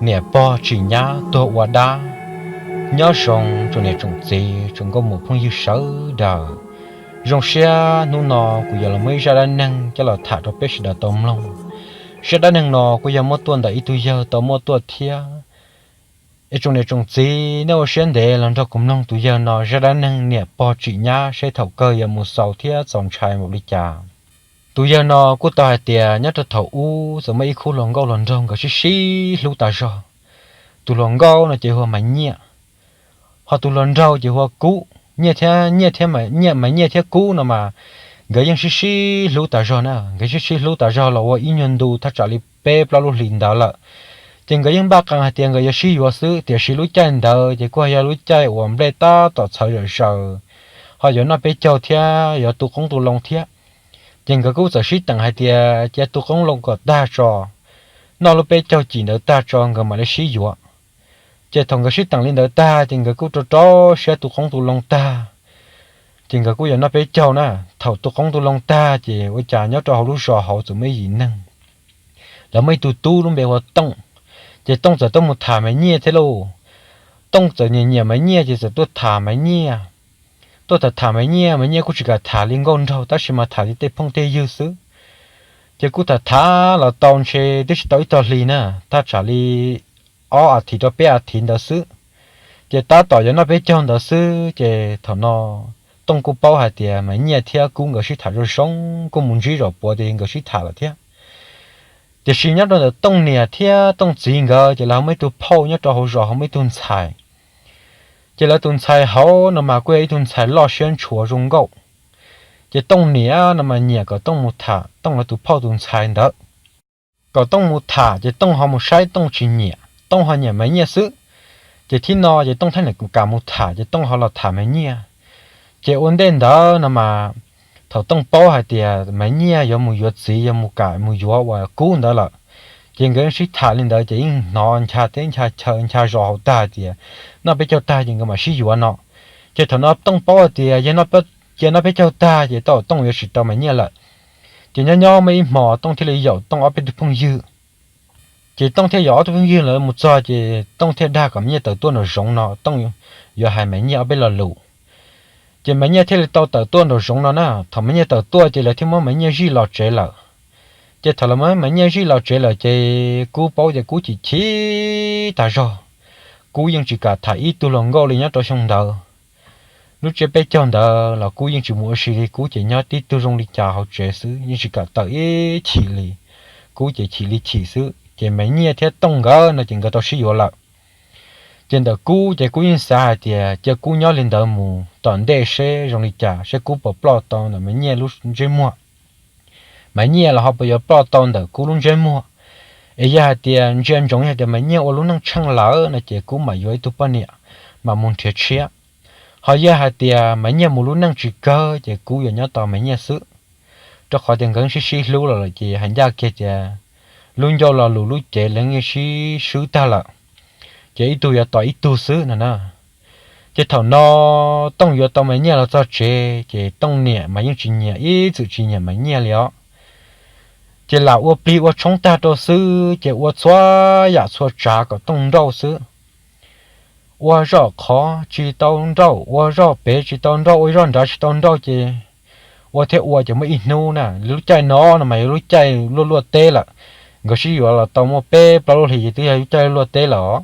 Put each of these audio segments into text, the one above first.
Niam pog tsim nyab tuag ua dab. Nyob zoo tsoom niam tsoom txiv tsoom nkauj muam phooj ywg sawv daws. Zoo siab hnub no kuv yuav los muaj ib zaj dab neeg coj los tham rau peb sawv daws tau mloog. Zaj dab neeg no kuj yog muab tuaj ntawm ib tug yawg tau muaj tuaj thiab. Es tsoom niam tsoom txiv nej ua siab ntev los nrog kuv mloog tus yawg no zaj dab neeg niam pog tsim nyab seb thaum kawg yuav mus xaus thiab txaus ntshai npaum li cas. Tus yawg no kuj tau hais tias nyob rau thaum ub txawm muaj ib khub hluas nkauj hluas nraug nkawd sib sib hlub tas zog. Tus hluas nkauj no ces hu ua Maiv Nyiaj, ho tus hluas nraug ces hu ua Kub. Nyiaj thiab, Nyiaj thiab, Maiv Nyiaj thiab Kub no mas nkawd yeej sib sib hlub tas zog na, nkawd sib sib hlub tas zog los ua ib nyuag ntu thaj tsam li peb plaub lub hlis ntawd lawm. Ces nkawd yeej npaj qee hais tias nkawd yuav sib yuav xwb, tiam sis lub caij ntawd ces kuj yog lub caij uas nplej tab tom txhawv zom zaws, ho yuav noj peb caug thiab yuav tu qoob tu loo thiab. Ces nkawd kuj txawm sib teem hais tias cia tu qoob loo kom tag tso, noj lub peb caug cim ntawd tag tso nkawd mam li sib yuav. Ces thaum nkawd sib teem li ntawd tag ces nkawd kuj rau rau siab tu qoob tu loo tag, ces nkawd kuj yuav noj peb caug na. Thaum tu qoob tu loo tag ces ua cas nyob rau hauv lub zos hauv txawm muaj ib yim neeg, lawv muaj ib tug tub lub npe hu ua Tooj. Ces Tooj txawm tuaj mus tham Maiv Nyiaj thiab lauj. Tooj txawm nyiam nyiam Maiv Nyiaj ces txawm tuaj tham Maiv Nyiaj. Tuaj tham tham Maiv Nyiaj, Maiv Nyiaj kuj tsis kam tham li nkauj nraug tab sis mas tham li tej phooj tej ywg xwb. Ces kuj tham tham los tau ntshe twb tsis tau ib tog hlis na, thaj tsam li ob a thiv rau peb a thiv ntawd xwb. Ces tab tom yuav noj peb caug ntawd xwb ces thaum no Tooj kuj paub hais tias Maiv Nyiaj thiab Kub nkawd sib tham zoo zoo, kuj mus ntsib zos puav tias nkawd sib tham lawm thiab. Tiam sis nyob rau ntawm Tooj niam thiab Tooj txiv nkawd ces lawv ho muaj ib tug phauj nyob rau hauv zos ho muaj ib tug ntxhais. Ces lawv tus ntxhais hauv no mas kuj yog ib tug ntxhais loj siab ntshua zoo nkauj. Ces Tooj niam no mas nyiam kom Tooj mus tham Tooj lawv tus phauj tus ntxhais ntawd. Kom Tooj mus tham ces Tooj ho mus saib Tooj tsis nyiam, Tooj ho nyiam Maiv Nyiaj xwb. Ces thib no ces Tooj thiaj li kam mus tham ces Tooj ho los tham Maiv Nyiaj. Ces ua ntej ntawd no mas thaum Tooj paub hais tias Maiv Nyiaj yuav mus yuav txiv, yuav mus kam mus yuav uas Kub ntawd lawm, ces nkawd yeej sib tham li ntawd ces yeej hnov ncha teb ncha chaw ncha zos hauv tag tias noj peb caug tag ces nkawd mam sib yuav no. Ces thaum no Tooj paub hais tias cia noj peb caug tag ces tau Tooj yuav tsis tau Maiv Nyiaj lawm. Ces nyob nyob muaj ib hmo Tooj thiaj li yaum Tooj ob peb tug phooj ywg. Ces Tooj thiaj yaum ob tug phooj ywg lawv mus txog ces Tooj thiaj dag kom Maiv Nyiaj tawm tuaj nraum zoov no, Tooj yuav hais Maiv Nyiaj ob peb lo lus. Ces Maiv Nyiaj thiaj li tau tawm tuaj nraum zoov no na. Thaum Maiv Nyiaj tawm tuaj ces lawv thiaj muab Maiv Nyiaj zij los tsev lawm. Ces thaum lawv muab Maiv Nyiaj zij los tsev lawm ces Kub paub ces Kub chim chim tag zog. Kub yeej tsis kam tham ib tug hluas nkauj li nyob rau xyoo ntawd. Lub tsiab peb caug ntawd los Kub yeej tsis mus ua si li, Kub ces nyob tib tug zoo li cas hauv tsev xwb, yeej tsis kam tawm ib chim li. Kub ces chim li chim xwb, ces Maiv Nyiaj thiab Tooj nkawd no ces nkawd tau sib yuav lawm. Ces ntawm Kub ces Kub yeej xav hais tias cia Kub nyob li ntawd mus tom ntej seb zoo li cas, seb Kub puas ploj tau ntawm Maiv Nyiaj lub ntsej muag, Maiv Nyiaj los ho puas yuav ploj tau ntawm Kub lub ntsej muag. Es yog hais tias ntsia ntsoov yog tias Maiv Nyiaj ua lub neej tsheej lawm no ces Kub mam yuav ib tug poj niam mam mus nrhiav tshiab. Ho yog hais tias Maiv Nyiaj mus lub neej tsis kawg ces Kub yuav nyob tos Maiv Nyiaj xwb, rau qhov tias nkawd sib sib hlub los lawm ces hais ncaj kiag tias lub ncauj lo lus lub cev lawv yeej sib swb tag lawm, ces ib tug yuav tos ib tug xwb no na. Ces thaum no Tooj yuav tau Maiv Nyiaj los txog tsev ces Tooj niam mas yeej tsis nyiam, ib txwm tsis nyiam Maiv Nyiaj li os. Ces lam ua plig ua tshoob tag rau xwb ces ua txhua yam txhua tsav kom Tooj nrauj xwb. Ua zoj qhov tsis tau nrauj, ua zoj pem tsis tau nrauj, ua zoj nrad tsis tau nrauj ces ua thiab ua ces muaj ib hnub na, lub caij no no mas yog lub caij luaj luaj teb lawm. Nkawd sib yuav los tau muaj peb plaub lub hlis ces twb yog lub caij luaj teb lawm os.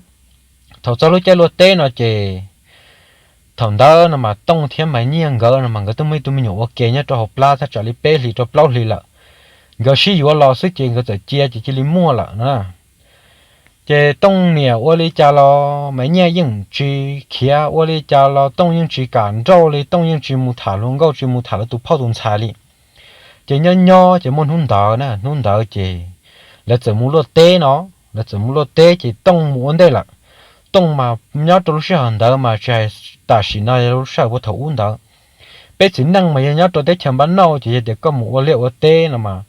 Thaum txog lub caij luaj teb no ces thaum ntawd no mas Tooj thiab Maiv Nyiaj nkawd no mas nkawd twb muaj ib tug me nyuam ua ke nyob rau hauv plab thaj tsam li peb hlis rau plaub hlis lawm. Nkawd sib yuav los xwb ces nkawd txawm cia ces cia li muaj lawm no. Ces Tooj niam ua li cas los Maiv Nyiaj yeej tsis khiav, ua li cas los Tooj yeej tsis kam nrauj li, Tooj yeej tsis mus tham hluas nkauj, tsis mus tham lawv tus phauj tus ntxhais li. Ces nyob nyob ces muaj hnub ntawd na, hnub ntawd ces lawv txawm mus luaj teb no, lawv txawm mus luaj teb ces Tooj mus ua ntej lawm. Tooj mas nyob rau lub sij hawm ntawd mas tsis hais tam sim no, lub sij hawm puag thaum ub ntawd, peb txiv neej mas yog nyob rau teb chaws npab nauj ces yog tias koj mus ua liaj ua teb no mas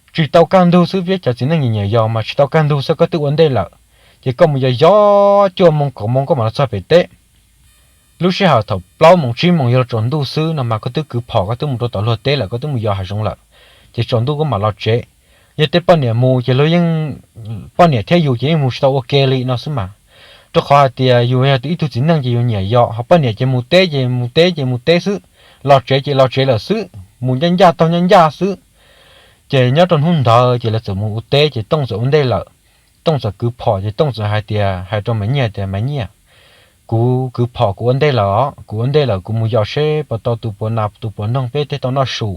tsis tau kaj ntug xwb, peb cov txiv neej nyiam nyiam yos mas tsis tau kaj ntug xwb koj twb ua ntej lawm, ces koj mus yos yos cuaj moo kaum moo koj mam los txog pem teb. Lub sij hawm thaum plaub moos tsib moos yog tsaus ntuj xwb no mas koj twb kwv phom, koj twb mus rau tom luag teb lawm, koj twb mus yos hav zoov lawm, ces tsaus ntuj koj mam los tsev. Yog tej poj niam mus ces luag yeej poj niam thiab yus ces yeej mus tsis tau ua ke li no xwb mas. Rau qhov hais tias yus yog ib tug txiv neej ces yus nyiam yos, ho poj niam ces mus teb ces mus teb ces mus teb xwb, los tsev ces los tsev lawm xwb, mus ncaj ncaj taug ncaj ncaj xwb. Ces nyob rau hnub ntawd ces lawv txawm mus ua teb ces Tooj txawm ua ntej lawm. Tooj txawm kwv phom ces Tooj txawm hais tias, hais rau Maiv Nyiaj tias, Maiv Nyiaj, kuv kwv phom kuv ua ntej lawm os, kuv ua ntej lawm, kuv mus yos seb puas tau tus puas nas tus puas noog peb thiaj tau noj su,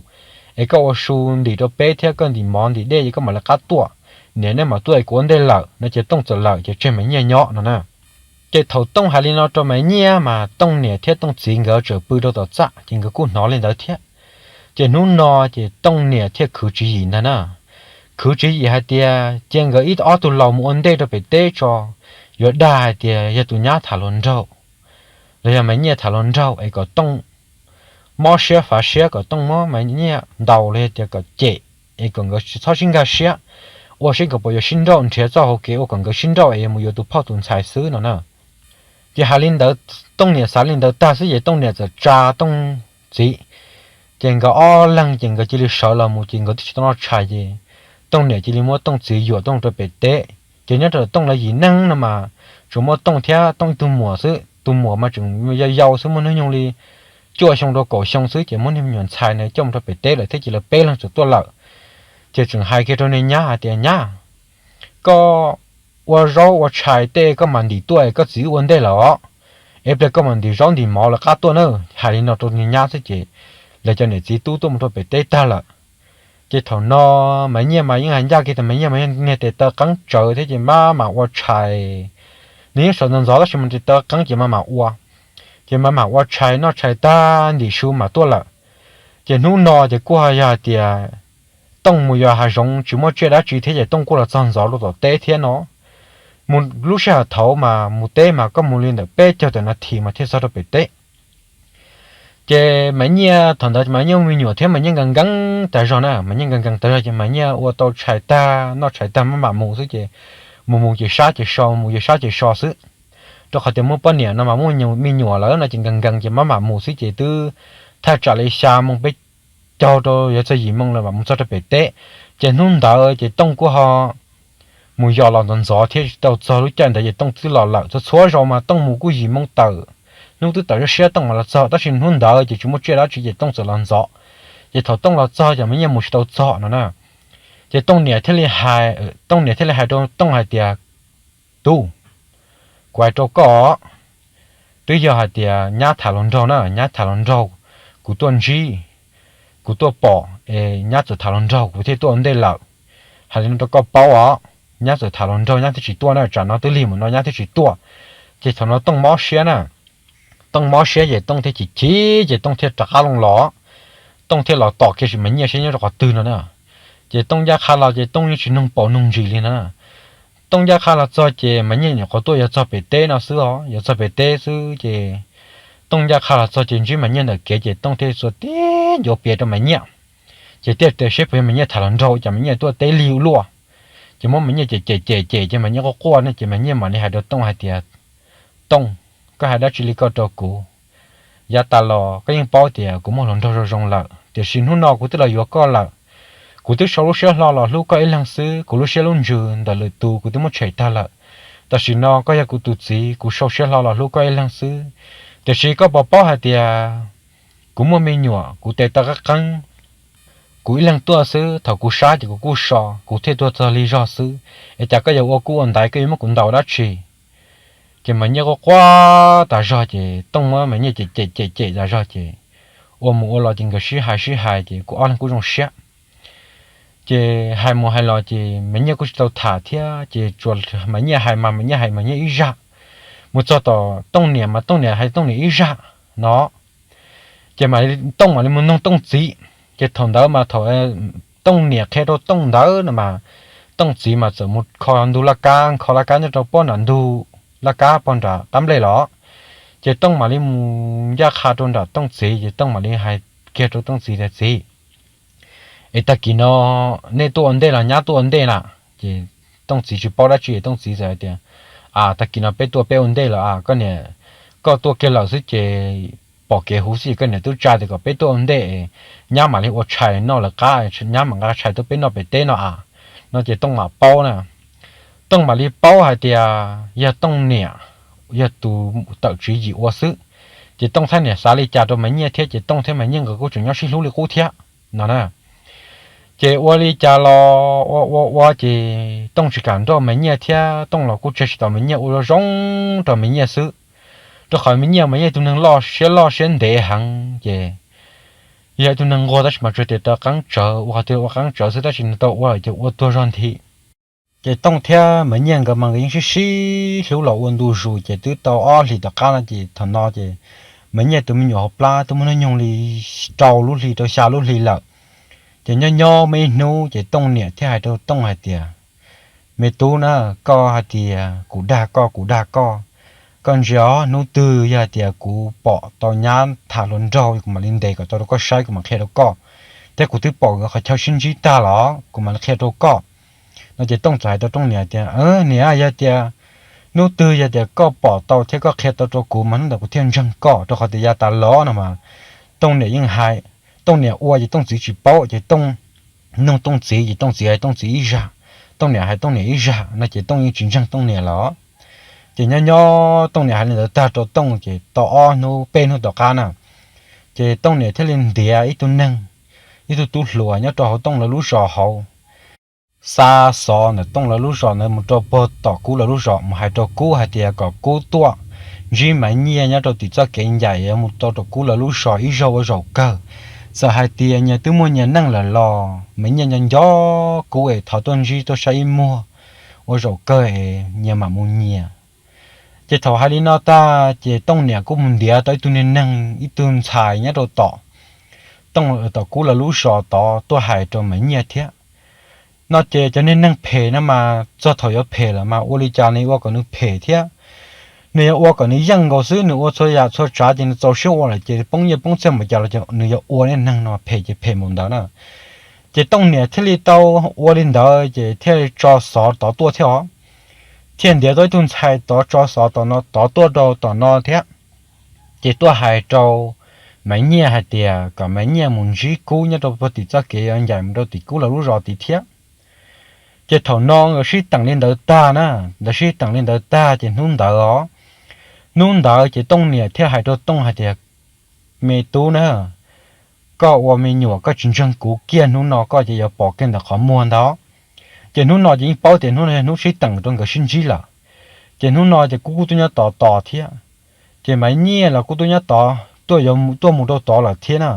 es koj ua su ntim rau peb thiab koj ntim mov ntim dej es koj mam li qab tuaj. Niam nej mam tuaj es kuv ua ntej lawm no ces Tooj txawm lawm ces tseg Maiv Nyiaj nyob no na. Ces thaum Tooj hais li no rau Maiv Nyiaj mas Tooj niam thiab Tooj txiv nkawd tseem pw rau tom txaj ces nkawd kuj hnov li ntawd thiab. Ces hnub no ces Tooj niam thiaj khwv tswv yim ntag na. Khwv tswv yim hais tias cia nkawd ib ob tug laus mus ua ntej rau pem teb tso, yuav dag hais tias yog tus nyab tham hluas nraug, los yog Maiv Nyiaj tham hluas nraug es kom Tooj mob siab fav siab, kom Tooj muab Maiv Nyiaj ntaus los yog tias kom cem, es kom nkawd txhob sib nkag siab, ua seb nkawd puas yuav sib nrauj, nrhiav txoj hauv kev ua kom nkawd sib nrauj es yuav mus yuav tus phauj tus ntxhais xwb no na. Ces hais li ntawd, Tooj niam xav li ntawd tag xwb ces Tooj niam txawm tsa Tooj txiv, ces nkawd ob leeg ces nkawd cia li sawv los mus ces nkawd twb tsis tau noj tshais ces Tooj niam cia li muab Tooj txiv yuam Tooj rau pem teb. Ces nyob rau Tooj lawv yim neeg no mas tsuas muaj Tooj thiab Tooj ib tug muam xwb, tus muam mas tseem yau yau xwb, muaj hnub nyoog li cuaj xyoo rau kaum xyoo xwb ces muab niag me nyuam ntxhais na coj mus rau pem teb lawm thiab ces lawv peb leeg txawm tuaj lawm. Ces tseem hais kiag rau niag nyab hais tias, Nyab, koj ua zaub ua tshais tej koj mam ntim tuaj, koj txiv wb ua ntej lawm os, es pliag koj mam ntim zaub ntim mov lawv qab tuaj na. Hais li no rau niag nyab xwb ces lawv cov niam txiv tub tuaj mus rau pem teb tag lawm. Ces thaum no Maiv Nyiaj mas yeej hais ncaj kiag tias Maiv Nyiaj mas yog niag tes taw qeeb tsawv thiab ces maj mam ua tshais. Nws yeej sawv ntxov ntxov tab sis mas tes taw qeeb ces maj mam ua, ces maj mam ua tshais noj tshais tag ntim su mam tuaj lawm. Ces hnub no ces kuj yog hais tias Tooj mus yos hav zoov tsis muaj tsiaj dab tsi thiab ces Tooj kuj los txog ntxov rau tom teb thiab no. Mus lub sij hawm thaud mas mus teb mas koj mus li ntawm peb caug tawm nas this mas thiaj txog rau pem teb. Ces Maiv Nyiaj thaum ntawd Maiv Nyiaj muaj me nyuam thiab Maiv Nyiaj nkees nkees tas zog na, Maiv Nyiaj nkees nkees tas zog ces Maiv Nyiaj ua tau tshais tag noj tshais tag maj mam mus xwb ces mus mus ces sab ces so, mus ces sab ces so xwb. Rau qhov tias muaj poj niam no mas muaj me nyuam lawm no ces nkees nkees ces maj mam mus xwb ces twb thaj tsam li xya moo peb caug rau yuav txog yim moo lawm mam mus txog rau pem teb. Ces hnub ntawd ces Tooj kuj ho mus yos los ntxov ntxov thiab tsis tau txog lub caij ntawd ces Tooj twb los lawm. Txhua txhua zaus mas Tooj mus kuj yim moo tawm, hnub twb tawm siab siab Tooj mam los txog tab sis hnub ntawd ces tsis muaj tsiaj dab tsi ces Tooj txawm los ntxov. Ces thaum Tooj los txog ces Maiv Nyiaj mus tsis tau txog no na. Ces Tooj niam thiaj li hais, Tooj niam thiaj li hais rau Tooj hais tias, Tub, kuv hais rau koj, twb yog hais tias nyab tham hluas nraug na, nyab tham hluas nraug, kuv tuaj ntsib, kuv tuaj pom es nyab txawm tham hluas nraug kuv thiaj tuaj ua ntej lawm. Hais li no rau koj paub os, nyab txawm tham hluas nraug nyab thiaj tsis tuaj na, tsam no twb lig mus no nyab thiaj tsis tuaj. Ces thaum no Tooj mob siab na, Tooj mob siab ces Tooj thiaj chim chim ces Tooj thiaj rov qab loo los. Tooj thiaj los tom kiag Maiv Nyiaj seb nyob rau qhov twg no na. Ces Tooj ncaj qha los ces Tooj yeej tsis noog paus noog ntsis li na. Tooj ncaj qha los txog ces Maiv Nyiaj nyuam qhuav tuaj yog txog pem teb no xwb os, yog txog pem teb xwb ces Tooj ncaj qha los txog ces ntsib Maiv Nyiaj ntawm kev ces Tooj thiaj txua tib ncuav piav rau Maiv Nyiaj. Ces thiaj tias seb puas yog Maiv Nyiaj tham hluas nraug cas Maiv Nyiaj tuaj teb lig ua luaj. Ces muab Maiv Nyiaj cem cem cem cem ces Maiv Nyiaj quaj quaj ne ces Maiv Nyiaj mam li hais rau Tooj hais tias, Tooj, koj hais dab tsi li ko rau kuv? Yav tas los koj yeej paub tias kuv muaj hluas nraug zoo zoo lawm, tiam sis hnub no kuv twb los yuav koj lawm. Kuv twb sau lub siab hlo los hlub koj ib leeg xwb, kuv lub siab lub ntsws ntawm lwm tus kuv twb muab tshem tag lawm. Tam sim no koj yog kuv tus txiv, kuv sau siab hlo los hlub koj ib leeg xwb. Tiam sis koj puas paub hais tias kuv muaj me nyuam, kuv tes taw qeeb qeeb, kuv ib leeg tuaj xwb, thaum kuv sab ces kuv kuj so, kuv thiaj tuag txog lig zog xwb, es cas koj yuav ua kub ua ntaiv, koj yuav muab kuv ntaus dab tsi? Ces Maiv Nyiaj quaj quaj tas zog ces Tooj muab Maiv Nyiaj cem cem cem cem tas zog ces ua mus ua los ces nkawd sib hais sib hais ces kuj ob leeg kuj zoo siab. Ces hais mus hais los ces Maiv Nyiaj kuj tsis tau tham thiab ces tsuas Maiv Nyiaj hais mas Maiv Nyiaj hais Maiv Nyiaj ib zaj, mus txog tom Tooj niam mas Tooj niam hais Tooj niam ib zaj no. Ces Tooj mam li mus noog Tooj txiv. Ces thaum ntawd mas thaum Tooj niam qhia rau Tooj ntawd no mas Tooj txiv mas txawm mus kho ntug laj kab, kho laj kab nyob rau pob nram ntug laj kab pog nram qab nplej los. Ces Tooj mam li mus ncaj qha rau nram Tooj txiv ces Tooj mam li hais kiag rau Tooj txiv tias, Txiv, es tag kis no nej tuaj ua ntej los nyab tuaj ua ntej na? Ces Tooj txiv tsis paub dab tsi, Tooj txiv txawm hais tias, A, tag kis no peb tuaj peb ua ntej lawm a, koj niam, koj tuaj kiag lawm xwb ces pom kev huv xwb ces koj niam twb tsa tias kom peb tuaj ua ntej, nyab mam li ua tshais noj lawv qab, nyab mam nqa tshais tuaj peb noj pem teb no a. No ces Tooj mam paub na. Tooj mam li paub hais tias yog Tooj niam yog tus tawm tswv yim ua xwb. Ces Tooj thiab niam xav li cas rau Maiv Nyiaj thiab, ces Tooj thiab Maiv Nyiaj nkawd kuj tseem nyob sib hlub li qub thiab no na. Ces ua li cas los ua ua ua ces Tooj tsis kam nrauj Maiv Nyiaj thiab Tooj los kuj tseg tsis tau Maiv Nyiaj, ua zoo zoo rau Maiv Nyiaj xwb. Rau qhov Maiv Nyiaj mas yog ib tug neeg loj siab loj siab ntev heev, ces yog ib tug neeg nquag tab sis mas tsuas tias tau qeeb tsawv, ua qhov twg ua qeeb tsawv xwb, tab sis nws tau ua lawm ces ua tuag zog nthi. Ces Tooj thiab Maiv Nyiaj nkawd mas nkawd yeej sib sib hlub los ua ntu zus, ces twb tau ob hlis tom qab no ces thaum no ces Maiv Nyiaj tus me nyuam hauv plab twb muaj hnub nyoog li rau lub hli rau xya lub hli lawm. Ces nyob nyob muaj ib hnub ces Tooj niam thiaj hais rau Tooj hais tias, Me tub na, koj hais tias kuv dag koj, kuv dag koj, koj ntsia os, hnub twg yog hais tias kuv pom tau nyab tham hluas nraug kuv mam li ntes kom tau rau koj saib, kuv mam qhia rau koj. Thiab kuv twb pom nkawd qhov chaw sib ntsib tag los kuv mam li qhia rau koj. No ces Tooj txawm hais rau Tooj niam tias, Niam, yog tias hnub twg yog tias koj pom tau thiab koj qhia tau rau kuv mas hnub ntawd kuv thiaj ntseeg koj, rau qhov tias yav tas los no mas Tooj niam yeej hais, Tooj niam ua ces Tooj txiv tsis paub, ces Tooj nug Tooj txiv, ces Tooj txiv hais Tooj txiv ib zag, Tooj niam hais Tooj niam ib zag no ces Tooj yeej tsis ntseeg Tooj niam los. Ces nyob nyob Tooj niam hais li ntawd tag rau Tooj ces tau ob hnub peb hnub tom qab na, ces Tooj niam thiaj li ntiav ib tug neeg, ib tug tub hluas nyob rau hauv Tooj lawv lub zos hauv, xa xov ntawm Tooj lawv lub zos ntawd mus rau puag tom Kub lawv lub zos mus hais rau Kub hais tias kom Kub tuaj ntsib Maiv Nyiaj nyob rau tim txoj kev ncaim yuav mus tau rau Kub lawv lub zos ib zaug ua zaum kawg. Txawm hais tias nyias twb muaj nyias neej lawm los Maiv Nyiaj nco nco Kub es thov tuaj ntsib tuaj saib ib muag ua zaum kawg es nyias mam mus nyias. Ces thaum hais li no tag ces Tooj niam kuj mus ntiav tau ib tug niag neeg, ib tug ntxhais nyob rau tom Tooj, tom Kub lawv lub zos tod tuaj hais rau Maiv Nyiaj thiab. No ces cov niag neeg phem no mas txog thaum yuav phem lawm mas ua li cas nws ua kom nws phem thiab. Nws yuav ua kom nws yeej nkaus xwb, nws ua txhua yam txhua tsav ces nws txaus siab ua lawm ces poob nyiaj poob txiaj npaum cas los nws yuav ua niag neeg no phem ces phem mus ntawd na. Ces Tooj niam thiaj li tau ua li ntawd ces thiaj li tso xov tod tuaj thiab os. Thiaj ntiav tau ib tug ntxhais tod tso xov tom no tod tuaj rau tom no thiab. Ces tuaj hais rau Maiv Nyiaj hais tias kom Maiv Nyiaj mus ntsib Kub nyob rau puag tim txoj kev yuav ncaim mus rau tim Kub lawv lub zos tid thiab. Ces thaum no nkawd sib teem li ntawd tag na, nkawd sib teem li ntawd tag ces hnub ntawd os, hnub ntawd ces Tooj niam thiaj hais rau Tooj hais tias, Me tub na, koj ua me nyuam koj tsis ntseeg kuv kiag, hnub no koj ces yuav pom kiag ntawm qhov muag ntag. Ces hnub no ces yeej paub tias hnub no yog hnub sib teem rau nkawd sib ntsib lawm. Ces hnub no ces Kub kuj tuaj nyob tod tos thiab. Ces Maiv Nyiaj los kuj tuaj nyob tod, tuaj mus rau tod lawm thiab na.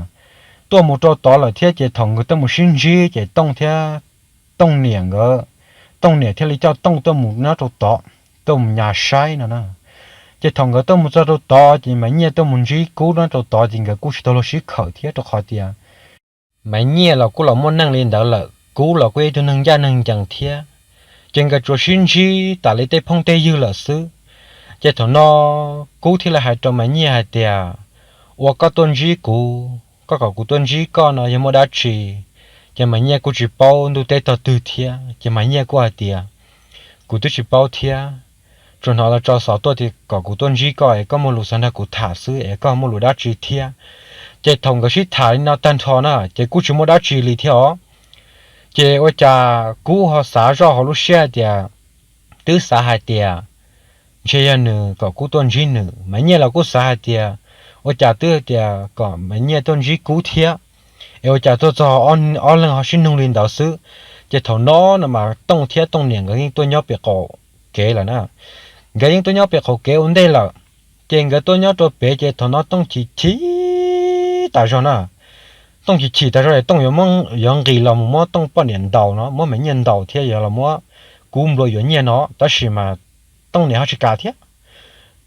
Tuaj mus rau tod lawm thiab ces thaum nkawd tuaj mus sib ntsib ces Tooj thiab Tooj niam nkawd, Tooj niam thiaj li coj Tooj tuaj mus nyob rau tod, tuaj mus nyas saib no na. Ces thaum nkawd tuaj mus txog rau tod ces Maiv Nyiaj tuaj mus ntsib Kub nyob rau tod ces nkawd kuj tsis tau luag sib khawm thiab rau qhov tias Maiv Nyiaj los kuj los muaj neej li ntawd lawm, Kub los kuj yog ib tug neeg ncaj neeg ncees thiab. Ces nkawd tsuas sib ntsib tas li tej phooj tej ywg lawm xwb. Ces thaum no Kub thiaj li hais rau Maiv Nyiaj hais tias, Ua koj tuaj ntsib kuv, koj kom kuv tuaj ntsib koj no yog muaj dab tsi? Ces Maiv Nyiaj kuj tsis paub ntuj teb tog twg thiab ces Maiv Nyiaj kuj hais tias, Kuv twb tsis paub thiab, tsuas hnov lawv tso xov tuaj tias kom kuv tuaj ntsib koj es koj muaj lus xav nrog kuv tham xwb es koj muaj lus dab tsi thiab? Ces thaum nkawd sib tham li no tag nrho na ces kuj tsis muaj dab tsi li thiab os. Ces ua cas Kub ho xav zoj hauv lub siab hais tias, twb xav hais tias ntshe yog nws kom Kub tuaj ntsib nws. Maiv Nyiaj los kuj xav hais tias ua cas twb hais tias kom Maiv Nyiaj tuaj ntsib Kub thiab, es ua cas tuaj txog ob leeg ho sib nug li ntawd xwb. Ces thaum no no mas Tooj thiab Tooj niam nkawd yeej tuaj nyob pem qaum kev lawm na. Nkawd yeej tuaj nyob pem qaum kev ua ntej lawm. Ces nkawd tuaj nyob rau pem ces thaum no Tooj chim chim tas zog na. Tooj chim chim tas zog es Tooj yuav, yuav nqis los mus muab Tooj poj niam ntaus no, muab Maiv Nyiaj ntaus thiab yuav los muab Kub nplua yuav nyiaj no, tab sis mas Tooj niam ho tsis kam thiab.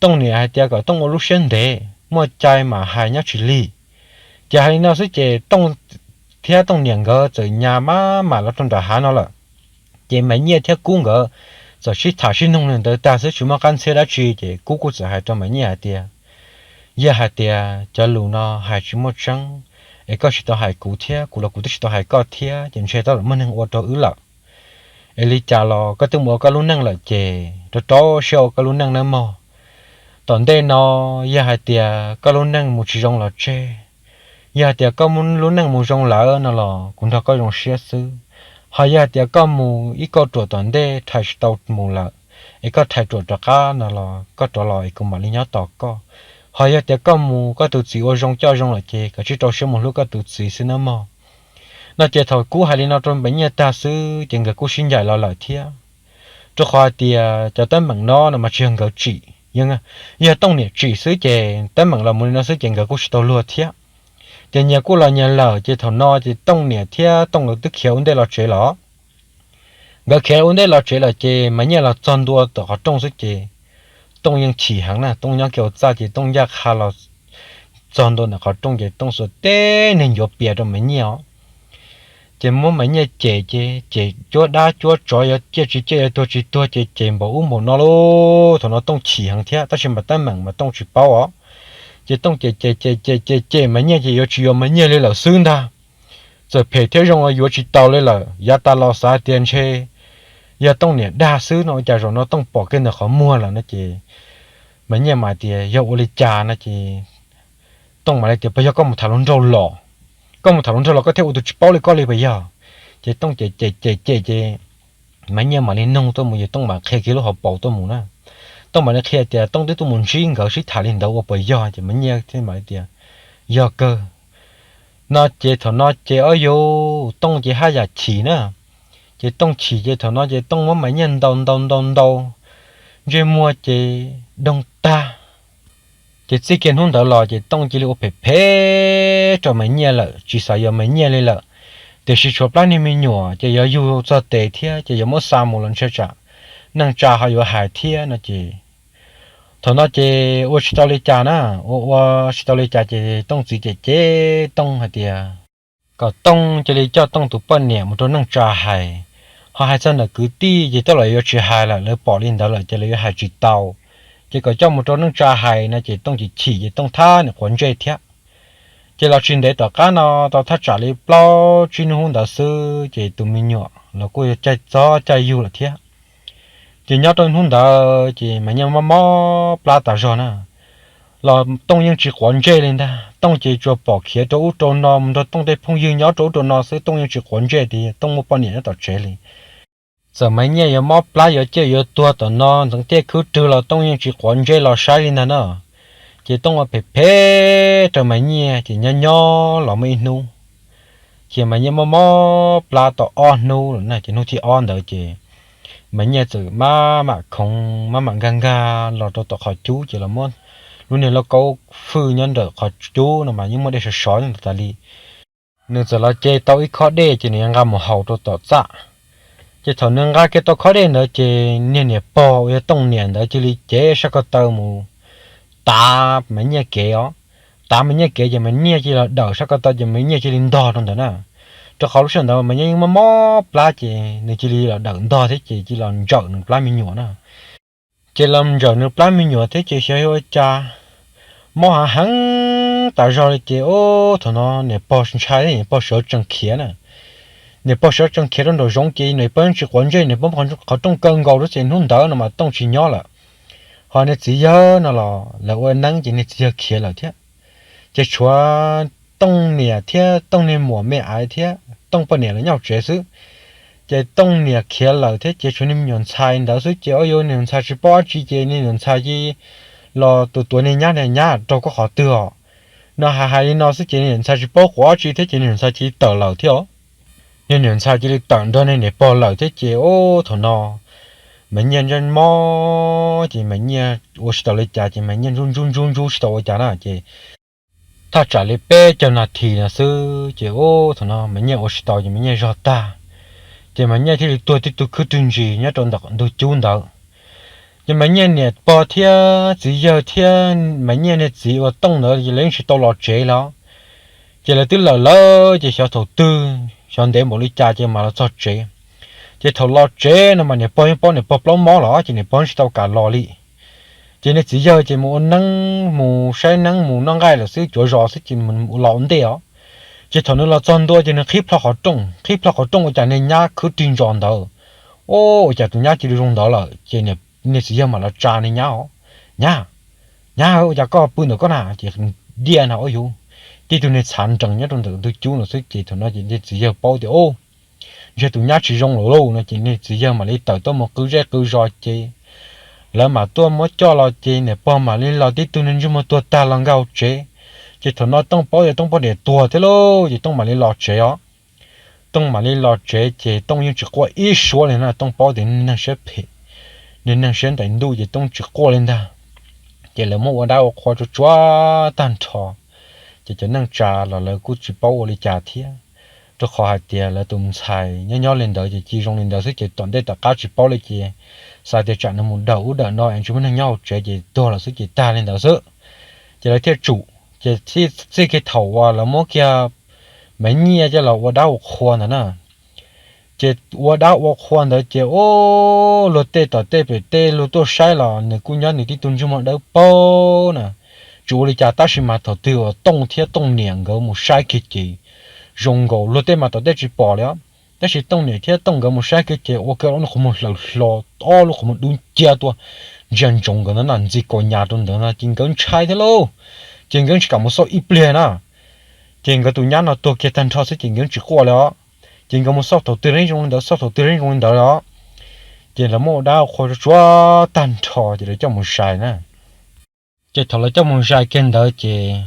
Tooj niam hais tias kom Tooj ua lub siab ntev, muaj cai mas hais nyob tsis lig. Ces hais li no xwb ces Tooj thiab Tooj niam nkawd txawm nyas maj mam los rau nram hav no lawm. Ces Maiv Nyiaj thiab Kub nkawd txawm sib tham sib nug li ntawd tag xwb tsis muaj qab ntxhiab dab tsi ces Kub kuj txawm hais rau Maiv Nyiaj hais tias, Yog hais tias cov lus no hais tsis muaj tseeb, es koj tsis tau hais kuv thiab kuv los kuv twb tsis tau hais koj thiab ces ntshe twb muaj neeg ua rau wb lawm. Es li cas los koj twb mus ua koj lub neej lawm ces rau rau siab ua koj lub neej nawb mog. Tom ntej no yog hais tias koj lub neej mus tsis zoo los tseg, yog hais tias koj lub neej mus zoo lawm no los kuv nrog koj zoo siab xwb. Ho yog tias koj mus ib kauj ruam tom ntej rhais tsis tau mus lawm, es koj rhais ruam rov qab no los koj rov los es kuv mam li nyob tos koj. Ho yog tias koj mus koj tus txiv ua zoo coj zoo lawm ces koj tsij rau siab mus hlub koj tus txiv xwb nawb mog. No ces thaum Kub hais li no rau Maiv Nyiaj tag xwb ces nkawd kuj sib ncaim los lawm thiab. Rau qhov hais tias cov teeb meem no no mas tsis yog nkawd tsim, yog Tooj niam tsim xwb ces teeb meem los mus li no xwb ces nkawd kuj tsis tau luag thiab. Ces nyias kuj los nyias lawm ces thaum no ces Tooj niam thiab Tooj nkawd twb khiav ua ntej los tsev lawm. Nkawd khiav ua ntej los tsev lawm ces Maiv Nyiaj los txog ntua tom qhov rooj xwb ces Tooj yeej chim heev na, Tooj nyob kiag hauv txaj ces Tooj ncaj qha los txog ntua ntawm qhov rooj ces Tooj xuas teb neeg ncuav pias rau Maiv Nyiaj os. Ces muab Maiv Nyiaj cem ces cem cuab dab cuab tsov, yuav ciaj tsis ciaj, yuav tuag tsis tuag ces cem npaum ub npaum no lauj. Thaum no Tooj chim heev thiab tab sis mas teeb meem mas Tooj tsis paub os. Ces Tooj cem cem cem cem cem cem Maiv Nyiaj ces yuav tsis yuav Maiv Nyiaj li lawm xwb ntag. Txawm phem thiab zoo los yuav tsis tau li lawm, yav tas los xav tias ntshe yog Tooj niam dag xwb no ua cas zaum no Tooj pom kiag ntawm qhov muag lawm no ces Maiv Nyiaj mas tias yog ua li cas no ces Tooj mam li tias puas yog koj mus tham hluas nraug los, koj mus tham hluas nraug los koj thiaj ua tus tsis paub li koj li puas yog. Ces Tooj cem cem cem cem ces Maiv Nyiaj mam li noog tuaj mus ces Tooj mam qhia kiag lub hauv paus tuaj mus na. Tooj mam li qhia tias Tooj twb tuaj mus ntsib nkawd sib tham li ntawd ua puas yog ces Maiv Nyiaj thiaj mam li tias yog kawg. No ces thaum no ces ob yus Tooj ces haj yam chim na. Ces Tooj chim ces thaum no ces Tooj muab Maiv Nyiaj ntaus ntaus ntaus ntaus ntsej muag ces doog tag. Ces txij kiag hnub ntawd los ces Tooj cia li ua phem phem rau Maiv Nyiaj lawm, tsis xav yuav Maiv Nyiaj li lawm. Tiam sis tshuav plab niag me nyuam ces yuav yug txog tes thiab ces yuav muab xa mus los ntshai tsam neej tsa ho yuav hais thiab no ces thaum no ces ua tsis tau li cas na, ua ua tsis tau li cas ces Tooj txiv cem cem Tooj hais tias kom Tooj cia li coj Tooj tus poj niam mus rau neej tsa hais. Ho hais txog ntawm kwv tij ces tej zaum yuav tsis hais lawm, lawv pom li ntawd lawm ces lawv yuav hais tsis tau. Ces kom coj mus rau neej tsa hais no ces Tooj chim chim ces Tooj thab niam quav ntsej thiab. Ces los tsis ntev tom qab no tau thaj tsam li plaub tsib hnub ntawd xwb ces tus me nyuam los kuj yuav caij txob caij yug lawm thiab. Ces nyob rau hnub ntawd ces Maiv Nyiaj mob mob plab tas zog na, los Tooj yeej tsis quav ntsej li ntag. Tooj ces tsuas pom khiav rau ub rau no mus nrog Tooj tej phooj ywg nyob rau ub rau no xwb, Tooj yeej tsis quav ntsej tias Tooj muaj poj niam nyob tom tsev li. Txawm Maiv Nyiaj yuav mob plab yuav ciaj yuav tuag tom no ntxeev tiaj khwb rwg los Tooj yeej tsis quav ntsej los saib li ntag na. Ces Tooj ua phem phem rau Maiv Nyiaj ces nyob nyob los muaj ib hnub ces Maiv Nyiaj mob mob plab tau ob hnub lawm na, ces hnub thib ob ntawd ces Maiv Nyiaj txawm maj mam khoov maj mam nkag nkag los rau tom qhov cub ces los muab lub niag lauj kaub fwj nyob ntawm qhov cub no mas yeej muaj dej sov sov nyob ntawd tas li. Nws txawm los ce tau ib khob dej ces nws yuav nqa mus haus rau tom txaj. Ces thaum nws nqa kiag tau khob dej ntawd ces niag niam pog uas yog Tooj niam ntawd cia li cev sab ko taw mus tav Maiv Nyiaj kev os. Tav Maiv Nyiaj kev ces Maiv Nyiaj cia li los dawm sab ko taw ces Maiv Nyiaj cia li ntog rau ntawd na. Rau qhov lub sij hawm ntawd Maiv Nyiaj yeej mob mob plab ces nws cia li los dawm ntog thiab ces cia li los ntsawm nws plab me nyuam na. Ces los ntsawm nws plab me nyuam thiab ces xyov yog ua cas mob hav heev tas zog li ces ub thaum no niam pog ntshai, niam pog sawv tsees khiav na. Niam pog sawv tsees khiav rau nraum zoov ces niam pog yeej tsis quav ntsej, niam pog qhov rooj kaw nkaus lub ces hnub ntawd no mas Tooj tsis nyob lawm. Ho niag txiv yawg no los lawv ua neeb ces niag txiv yawg khiav lawm thiab. Ces tshuav Tooj niam thiab Tooj niag muam me aiv thiab Tooj poj niam lawv nyob hauv tsev xwb. Ces Tooj niam khiav lawm thiab ces tshuav niag me nyuam ntxhais ntawd xwb ces ua rau niag ntxhais tsis paub dab tsi ces niag ntxhais cia li los tus tuav niag nyab, niag nyab rau koj qhov twg os. No hais hais li no xwb ces niag ntxhais tsis paub quav dab tsi thiab ces niag ntxhais cia li tawm lawm thiab os. Niag niam ntxhais cia li tawm nrog niag niam pog lawm thiab ces ub thaum no Maiv Nyiaj ntsej mob ces Maiv Nyiaj ua tsis tau li cas ces Maiv Nyiaj ntsub ntsub ntsub ntsub tsis tau ua cas na ces thaj tsam li peb caug nas this no xwb ces ub thaum no Maiv Nyiaj ua tsis tau ces Maiv Nyiaj zog tag. Ces Maiv Nyiaj thiaj li tuag tib tug khwb tug ntsis nyob rau ntawm ntug cub ntawd. Ces Maiv Nyiaj niam pog thiab txiv yawg thiab Maiv Nyiaj niag txiv uas Tooj ntawd ces lawv yeej tsis tau los tsev los. Ces lawv twb lawm lawm ces xyov thaum twg xyov ntev npaum li cas ces mam los txog tsev. Ces thaum los tsev no mas niam pog yeej paub niam pog plaub mob los ces niam pog tsis tau kam los li. Ces niag txiv yawg ces mus ua neeb mus saib neeb mus noj nqaij lawm xwb, cuav zos xwb ces mus los ua ntej os. Ces thaum nws los txog ntua ces nws qhib plho qhov rooj, qhib plho qhov rooj ua cas niag nyab khwb rig ntsos ntawd. Ub, ua cas tus nyab cia li zoo ntawd lawm ces niag txiv yawg mam los tsa niag nyab os. Nyab, nyab, ua cas koj pw ntawm koj na? Ces diaj na ua yuv, tib tug niag txhav nrees nyob rau ntawm ntug cub no xwb ces thaum no ces niag txiv yawg paub tias ub, ntshe tus nyab tsis zoo lawm lauj no ces niag txiv yawg mam li tawm tuaj mus qw zej qw zos ces lawv mam tuaj muab coj los ces niam pog mam li los tib tug ntsej muag tuag tag los nkag hauv tsev. Ces thaum no Tooj paub tias Tooj poj niam tuag thiab lauj ces Tooj mam li los tsev os. Tooj mam li los tsev ces Tooj yeej tsis quaj ib suab li na, Tooj paub tias niag neeg siab phem, niag neeg siab ntais ntuj ces Tooj tsis quaj li ntag. Ces lawv muab ua dab ua qhua tsuag tsuag tag nrho, ces cov neej tsa los lawv kuj tsis paub ua li cas thiab, rau qhov hais tias lawv tus ntxhais nyob nyob li ntawd ces cia zoo li ntawd xwb ces tom ntej tom qab tsis paub li ces xav tias tsam nws mus dawm ub dawm no es tsis muaj neeg nyob hauv tsev ces tuag lawm xwb ces tag li ntawd xwb. Ces lawv thiaj tsum ces txij kiag thaum uas lawv muab kiag me nyiaj coj los ua dab ua qhua ntawd na, ces ua dab ua qhua ntawd ces ub, luag tej tom tej pem tej luag tuaj saib los nws kuj nyob nws tib tug ntsej muag dawb paug na, tsis ua li cas tab sis mas thaum twg uas Tooj thiab Tooj niam nkawd mus saib kiag ces zoo nkaus luag tej mas tom tej tsis pom li os, tab sis Tooj niam thiab Tooj nkawd mus saib kiag ces ua kiag ob lub qhov muag hlaws hlo, ob lub qhov muag dub nciab tuaj ntsia ntsoov nkawd ntawd na, ntxi kaus nyas rau ntawd no ces nkawd ntshai thiab lauj, ces nkawd tsis kam mus xauj ib pliag na. Ces nkawd tus nyab no tuag kiag tag nrho xwb ces nkawd tsis quaj li os. Ces nkawd mus xauj thaum twg los zoo li ntawd, xauj thaum twg los zoo li ntawd os. Ces lawv muab ua dab ua qhua tsuag tsuag tag nrho ces lawv coj mus zais na. Ces thaum lawv coj mus zais kiag ntawd ces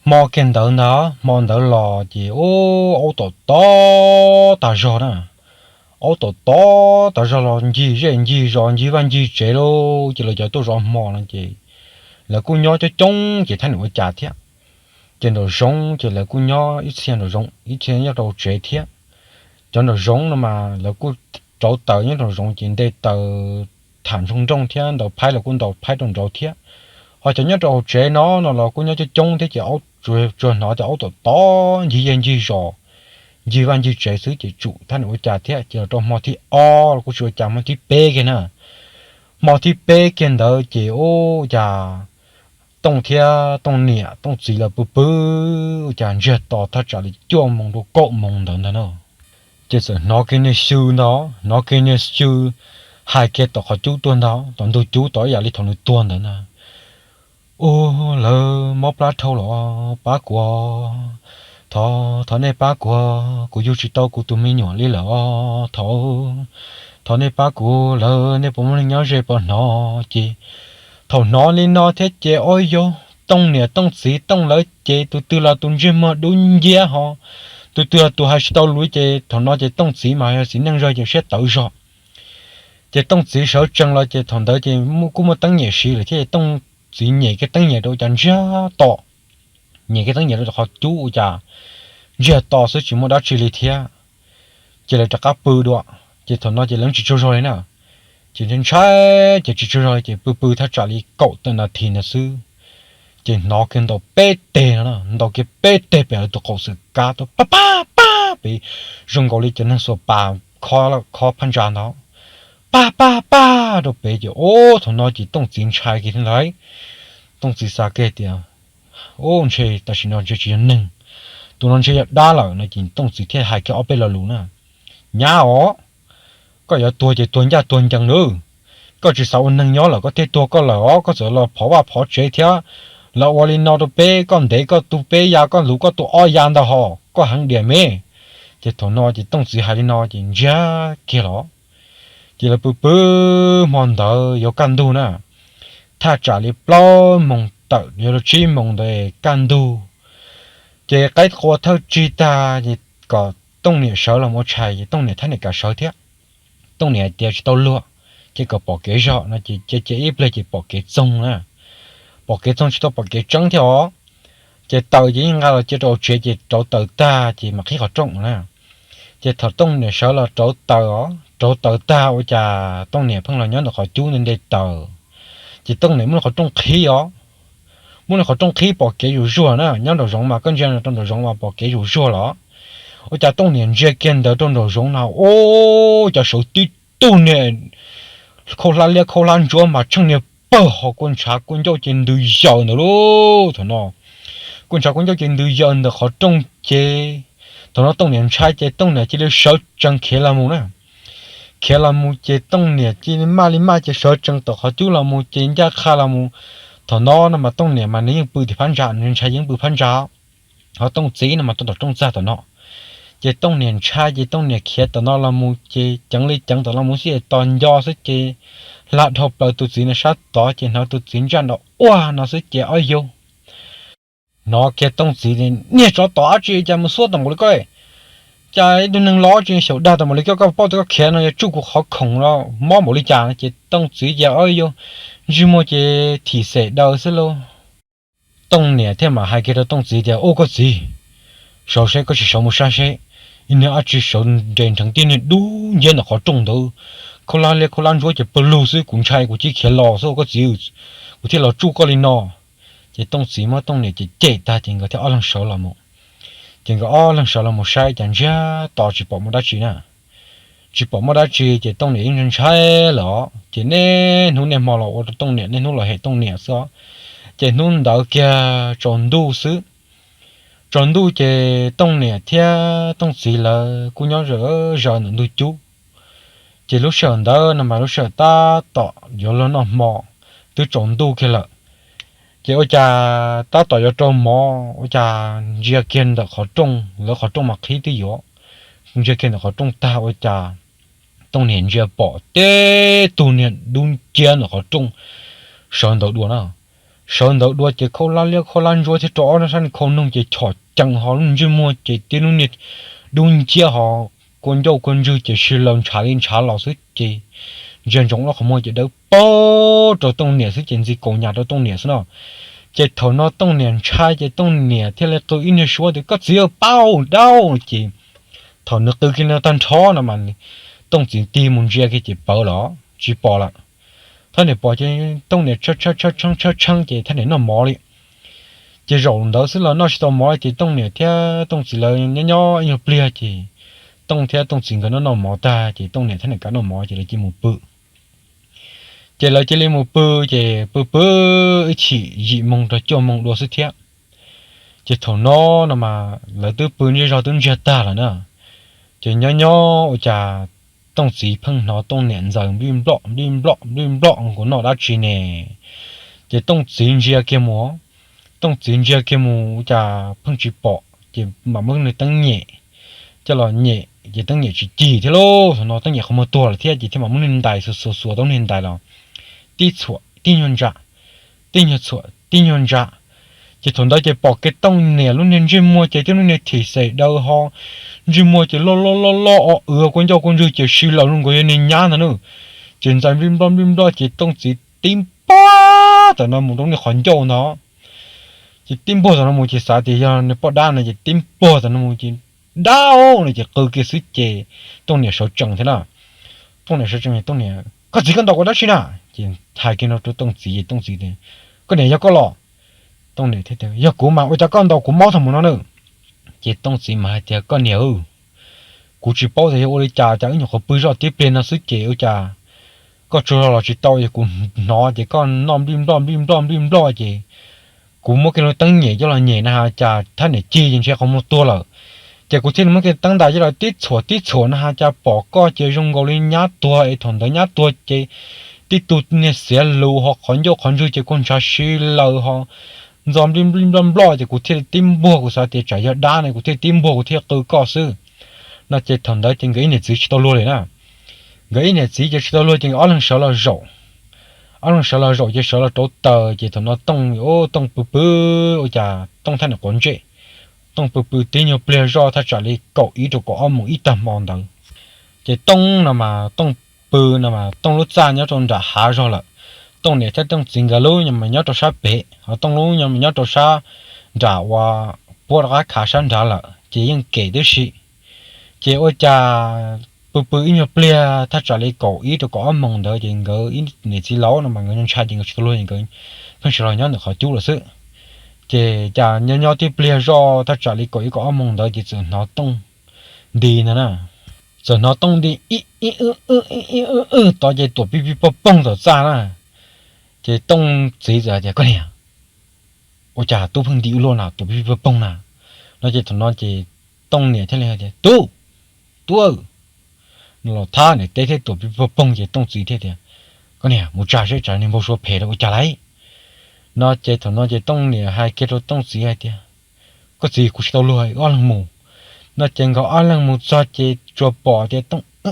hmo kiag ntawd ntag, hmo ntawd los ces ub, aub tom tod tas zog na, aub tom tod tas zog los ncig zej ncig zos ncig vaj ncig tsev lauj, ces lawv cov tuaj zov hmo no ces lawv kuj nyob coob coob ces thab niam ua cas thiab. Ces nraum zoov ces lawv kuj nyob ib txhia nraum zoov ib txhia nyob rau tsev thiab. Cov nraum zoov no mas lawv kuj rauv taws nyob nraum zoov ces nte taws tham ntsoog nrooj thiab ntaus phaib los kuj ntaus phaib rau nraud thiab. Ho cov nyob rau hauv tsev no no los kuj nyob coob coob thiab ces aub tsuas hnov tias aub tom tod ncig zej ncig zos ncig vaj ncig tsev xwb ces tsum thab niam ua cas thiab ces los rau hmo thib ob los kuj tsis ua cas, hmo thib peb kiag na. Hmo thib peb kiag ntawd ces ub cas Tooj thiab Tooj niam Tooj txiv lawv pw pw ua cas ntsiag to thaj tsam li cuaj moos rau kaum moos ntawd ntag no. Ces txawm hnov kiag niag xyw ntag, hnov kiag niag xyw hais kiag tom qhov cub tuaj ntag, tom ntug cub tod ib yam li thaum nws tuag ntawd ntag. Ub, lawv mob plab dhau los pab kuv, thov, thov nej pab kuv, kuv yug tsis tau kuv tus me nyuam li lawm os, thov, thov nej pab kuv, lawv, nej puas muaj neeg nyob ze puas hnov? Ces thaum hnov li no thiab ces ua cas Tooj niam Tooj txiv Tooj lawv ces tus twg los tus ntsej muag dub nciab ho, tus twg los tus hais tsis tau lus ces thaum no ces Tooj txiv mas yog txiv neej zog ces siab tawv zog. Ces Tooj txiv sawv tsees los ces thaum ntawd ces kuj muaj teeb nyem siv lawm thiab, Tooj txiv nyem kiag teeb nyem rau ua cas ntsiag to, nyem kiag teeb nyem rau qhov cub ua cas ntsiag to xwb tsis muaj dab tsi li thiab. Ces lawv rov qab pw dua, ces thaum no ces lawv tsis tsaug zog li na. Ces ntshai ces tsis tsaug zog li ces pw pw thaj tsam li kaum tawm nas this ntawd xwb, ces hnov kiag ntaus peb teg no, ntaus kiag peb teg pem lawv tus qaum xwm kab tuaj pab pab pab pem, zoo nkaus li cov neeg xuas pas khob phab ntsa ntawd, pab pab pab rau pem ces ub, thaum no ces Tooj txiv ntshai kiag thiab ntag. Tooj txiv xav kiag tias ub, ntshe tam sim no ntshe tsis yog neeg, tus no ntshe yog dab lawm no ces Tooj txiv thiaj hais kiag ob peb lo lus na. Nyab os, koj yuav tuag ces tuag ncaj tuag ncees nawb. Koj tsis xav ua neeg nyob lawm koj thiaj tuag koj lawm os, koj txawm los phov vaj phov tsev thiab, los ua li no rau peb, koj ntev koj tu peb ya, koj luv koj tu ob ya ntag hos, koj heev diam me. Ces thaum no ces Tooj txiv hais li no ces ntsiag kiag los. Ces lawv pw pw hmo ntawd yuav kaj ntug na, thaj tsam li plaub moos tawm yuav luag tsib moos ntawd kaj ntug. Ces qaib qua thawj tsig tag es kom Tooj niam sawv los ua tshais ces Tooj niam thab niam kam sawv thiab. Tooj niam hais tias tsis tau luag, ces kom pom kev zog no ces cia cia ib pliag ces pom kev txoog na, pom kev txoog tsis tau pom kev tseeb thiab os. Ces taws ces yeej nqa los cia rau tsev ces rauv taws tag ces mam qhib qhov rooj na. Ces thaum Tooj niam sawv los rauv taws os, rauv taws tag ua cas Tooj niam pheej los nyob ntawm qhov cub nte nte taws. Ces Tooj niam muab qhov rooj qhib os, muab qhov rooj qhib pom kev zuj zus na, nyob nraum zoov mas koj ntsia rau nraum zoov mas pom kev zuj zus los. Ua cas Tooj niam ntsia kiag ntawd rau nraum zoov no ub, cas sawv tib tug niag khaub hlab liab khaub hlab ntsuab mas tsheej niag pawg ho kua ntshav kua ncauj ces ntws yaws ntawd lauj. Thaum no kua ntshav kua ncauj ces ntws yaws ntawm qhov rooj ces thaum no Tooj niam ntshai ces Tooj niam cia li sawv tsees khiav los mus na. Khiav los mus ces Tooj niam cia li maj li maj ces sawv tsees tom qhov cub los mus ces ncaj qha los mus. Thaum no no mas Tooj niam mas nws yeej pw tim phab ntsa, nws ntshai yeej pw phab ntsa, ho Tooj txiv no mas tuaj tom rooj txaj tom no. Ces Tooj niam ntshai ces Tooj niam khiav tom no los mus ces ceev li ceev tom no mus xwb es tos nco xwb ces hla dhau plaws tus txiv no sab tod ces hnov tus txiv ntsaj nrov uag no xwb ces ob yug hnov kiag Tooj txiv tias, Niag tsov tom dab tsi cas mus xuab tom npaum li koj? Cas ib tug neeg los tsis xyaum dag tom npaum li koj, koj paub tias koj khiav no yuav tsuj kuv qhov khoom no mob npaum li cas no ces Tooj txiv ces ob yug ntsej muag ces thim xem daws xwb lauj. Tooj niam thiaj mam hais kiag rau Tooj txiv tias, Ub koj txiv, sawv seb, koj tsis sawv mus saib seb, ib niag dab tsi sawv nres nrheev tib niag dub nciab ntawm qhov rooj ntawd, khaub hlab liab khaub hlab ntsuab ces pawg lug xwb, kuv ntshai kuv cia li khiav los xwb koj txiv, kuv thiaj los tsuj koj li no. Ces Tooj txiv muab Tooj niam cem cem tag ces nkawd thiaj ob leeg sawv los mus. Ces nkawd ob leeg sawv los mus saib cas ntsiag to tsis pom muaj dab tsi na. Tsis pom muaj dab tsi ces Tooj niam yeej ntshai lawm os, ces niaj hnub niaj hmo los ua rau Tooj niam, niaj hnub los hem Tooj niam xwb os. Ces hnub ntawd kiag tsaus ntuj xwb, tsaus ntuj ces Tooj niam thiab Tooj txiv lawv kuj nyob zaws ntawm ntug cub. Ces lub sij hawm ntawd no mas lub sij hawm tab tom yuav luag noj hmo, twb tsaus ntuj kiag lawm. Ces ua cas tab tom yuav rau mov ua cas ntsia kiag ntawm qhov rooj, lawv qhov rooj mas qhib twb yuav, ntsia kiag ntawm qhov rooj tag ua cas Tooj niam ntsia pom tib tug niag dub nciab ntawm qhov rooj sawv ntawd dua na. Sawv ntawd dua ces khaub hlab liab khaub hlab ntsuab thiab rau ob sab niag khau noog ces chom cees ho lub ntsej muag ces tib lub niag dub nciab ho kua ncauj kua ntswg ces si laws ntshav li ntshav los xwb ces ntsia ntsoov ob qhov muag ces dawb paug rau Tooj niam xwb ces ntxi kaus nyas rau Tooj niam xwb no. Ces thaum no Tooj niam ntshai ces Tooj niam thiaj li qw ib niag suab tias, Koj txiv, pab dab! Ces thaum nws qw kiag no tag nrho no mas Tooj txiv tig mus ntsia kiag ces pawv lawm, tsis pom lawm. Thaj niam pom ces Tooj niam tshee tshee ces thaj niam noj mov li. Ces zaum ntawd xwb los noj tsis tau mov li ces Tooj niam thiab Tooj txiv lawv nyob nyob ib nyuag pliag ces Tooj thiab Tooj txiv nkawd noj noj mov tag ces Tooj niam thiab niam kav noj mov ces lawv cia li mus pw. Ces lawv cia li mus pw, ces pw pw ib chim yim moos rau cuaj moos dua xwb thiab. Ces thaum no no mas lawv twb pw zej zog twb ntsiag tag lawm na. Ces nyob nyob ua cas Tooj txiv pheej hnov Tooj niam ntxaws nplij nploj nplij nploj nplij nploj nkaus noj dab tsi ne. Ces Tooj txiv ntsia kiag mus, Tooj txiv ntsia kiag mus ua cas pheej tsis pom ces mam muab nws teeb nyem coj los nyem ces teeb nyem tsis cig thiab lauj. Thaum no teeb nyem qhov muag tuag lawm thiab ces thiaj mam muab niag ntais xuas xuas xuas tau niag ntais los tib txhuam tib nyuag ntsa, tib nyuag txhuam tib nyuag ntsa. Ces thaum ntawd ces pom kiag Tooj niam lub niag ntsej muag ces tib lub niag thim xem daws ho, ntsej muag ces loj loj loj loj o w kua ncauj kua ntswg ces si laws zoo nkaus yog niag nyab ntag na. Ces ntxais nplij nploj nplij nploj ces Tooj txiv tib npuag tam no mus rau niag qhov ncauj ntag. Ces tib npuag tam no mus ces xav tias yog niag poj dab no ces tib npuag tam no mus ces dab no ces qw kiag xwb ces Tooj niam sawv tsees thiab na. Tooj niam sawv tsees, Tooj niam, Koj txiv, koj ntaus kuv dab tsi na? Ces hais kiag no rau Tooj txiv, Tooj txiv tias, Koj niam, yog koj los? Tooj niam thiaj tias, Yog kuv mas, ua cas koj ntaus kuv mob thaum ub no na? Ces Tooj txiv mas hais tias, Koj niam, kuv tsis paub tias yog ua li cas, cas wb nyuam qhuav pw zoj tib pliag no xwb ces ua cas koj tsaug zog los tsis tau, yog kuv hnov ces koj noj nplij nploj nplij nploj nplij nploj ces kuv muab kiag lub teeb nyem coj los nyem na has cas thab niam cig ces ntshe qhov muag tuag lawm. Ces kuv thiaj li muab kiag teeb ntais coj los tib txhuam tib txhuam na has cas pom koj ces zoo nkaus li nyab tuag es thaum ntawd nyab tuag ces tib tug niag xiav lus ho qhov ncauj qhov ntswg ces kua ntshav si laws ho ntxo nplij nploj nploj ces kuv thiaj li tib npuag, kuv xav tias tsam yog dab ne kuv thiaj li tib npuag kuv thiaj qw koj xwb. No ces thaum ntawd ces nkawd ib niam txiv tsis tau luag li na. Nkawd ib niam txiv ces tsis tau luag ces nkawd ob leeg sawv los zaum. Ob leeg sawv los zaum ces sawv los rauv taws ces thaum no Tooj, Tooj pw pw ua cas Tooj thaj niam quav ntsej. Tooj pw pw tib nyuag pliag zoj thaj tsam li kaum ib rau kaum ob moos ib tag hmo ntawd. Ces Tooj no mas Tooj pw no mas Tooj lub txaj nyob rau nram hav zog lawm. Tooj niam thiab Tooj txiv nkawd lub nyob mas nyob rau sab pem, ho Tooj lub nyob mas nyob rau sab nram uas puab rov qab khav sab nrad lawm ces yeej kem tib si. Ces ua cas pw pw ib nyuag pliag thaj tsam li kaum ib rau kaum ob moos ntawd ces nkawd ib niam txiv laus no mas nkawd ntshai ces nkawd tsis tau luag ces nkawd pheej sawv los nyob ntawm qhov cub lawm xwb. Ces cas nyob nyob tib pliag zoj thaj tsam li kaum ib kaum ob moos ntawd ces txawm hnov Tooj nti ntag na. Txawm hnov Tooj nti ib ib ib ib ib tod ces tuam pij pij poj poog tom txaj na. Ces Tooj txiv txawm hais tias, Koj niam, ua cas tub pheej nti ua luaj na, tuam pij pij poj poog na? No ces thaum no ces Tooj niam thiaj li hais tias, Tub, tub aw, no los thab niam teb thiab tuam pij pij poj poog ces Tooj txiv thiaj tias, Koj niam, mus tsa seb tsam niag npau suav phem rau ua cas lauj. No ces thaum no ces Tooj niam hais kiag rau Tooj txiv hais tias, Koj txiv, kuv tsis tau luag, wb ob leeg mus. No ces nkawd ob leeg mus txog ces tsuas pom tias Tooj wb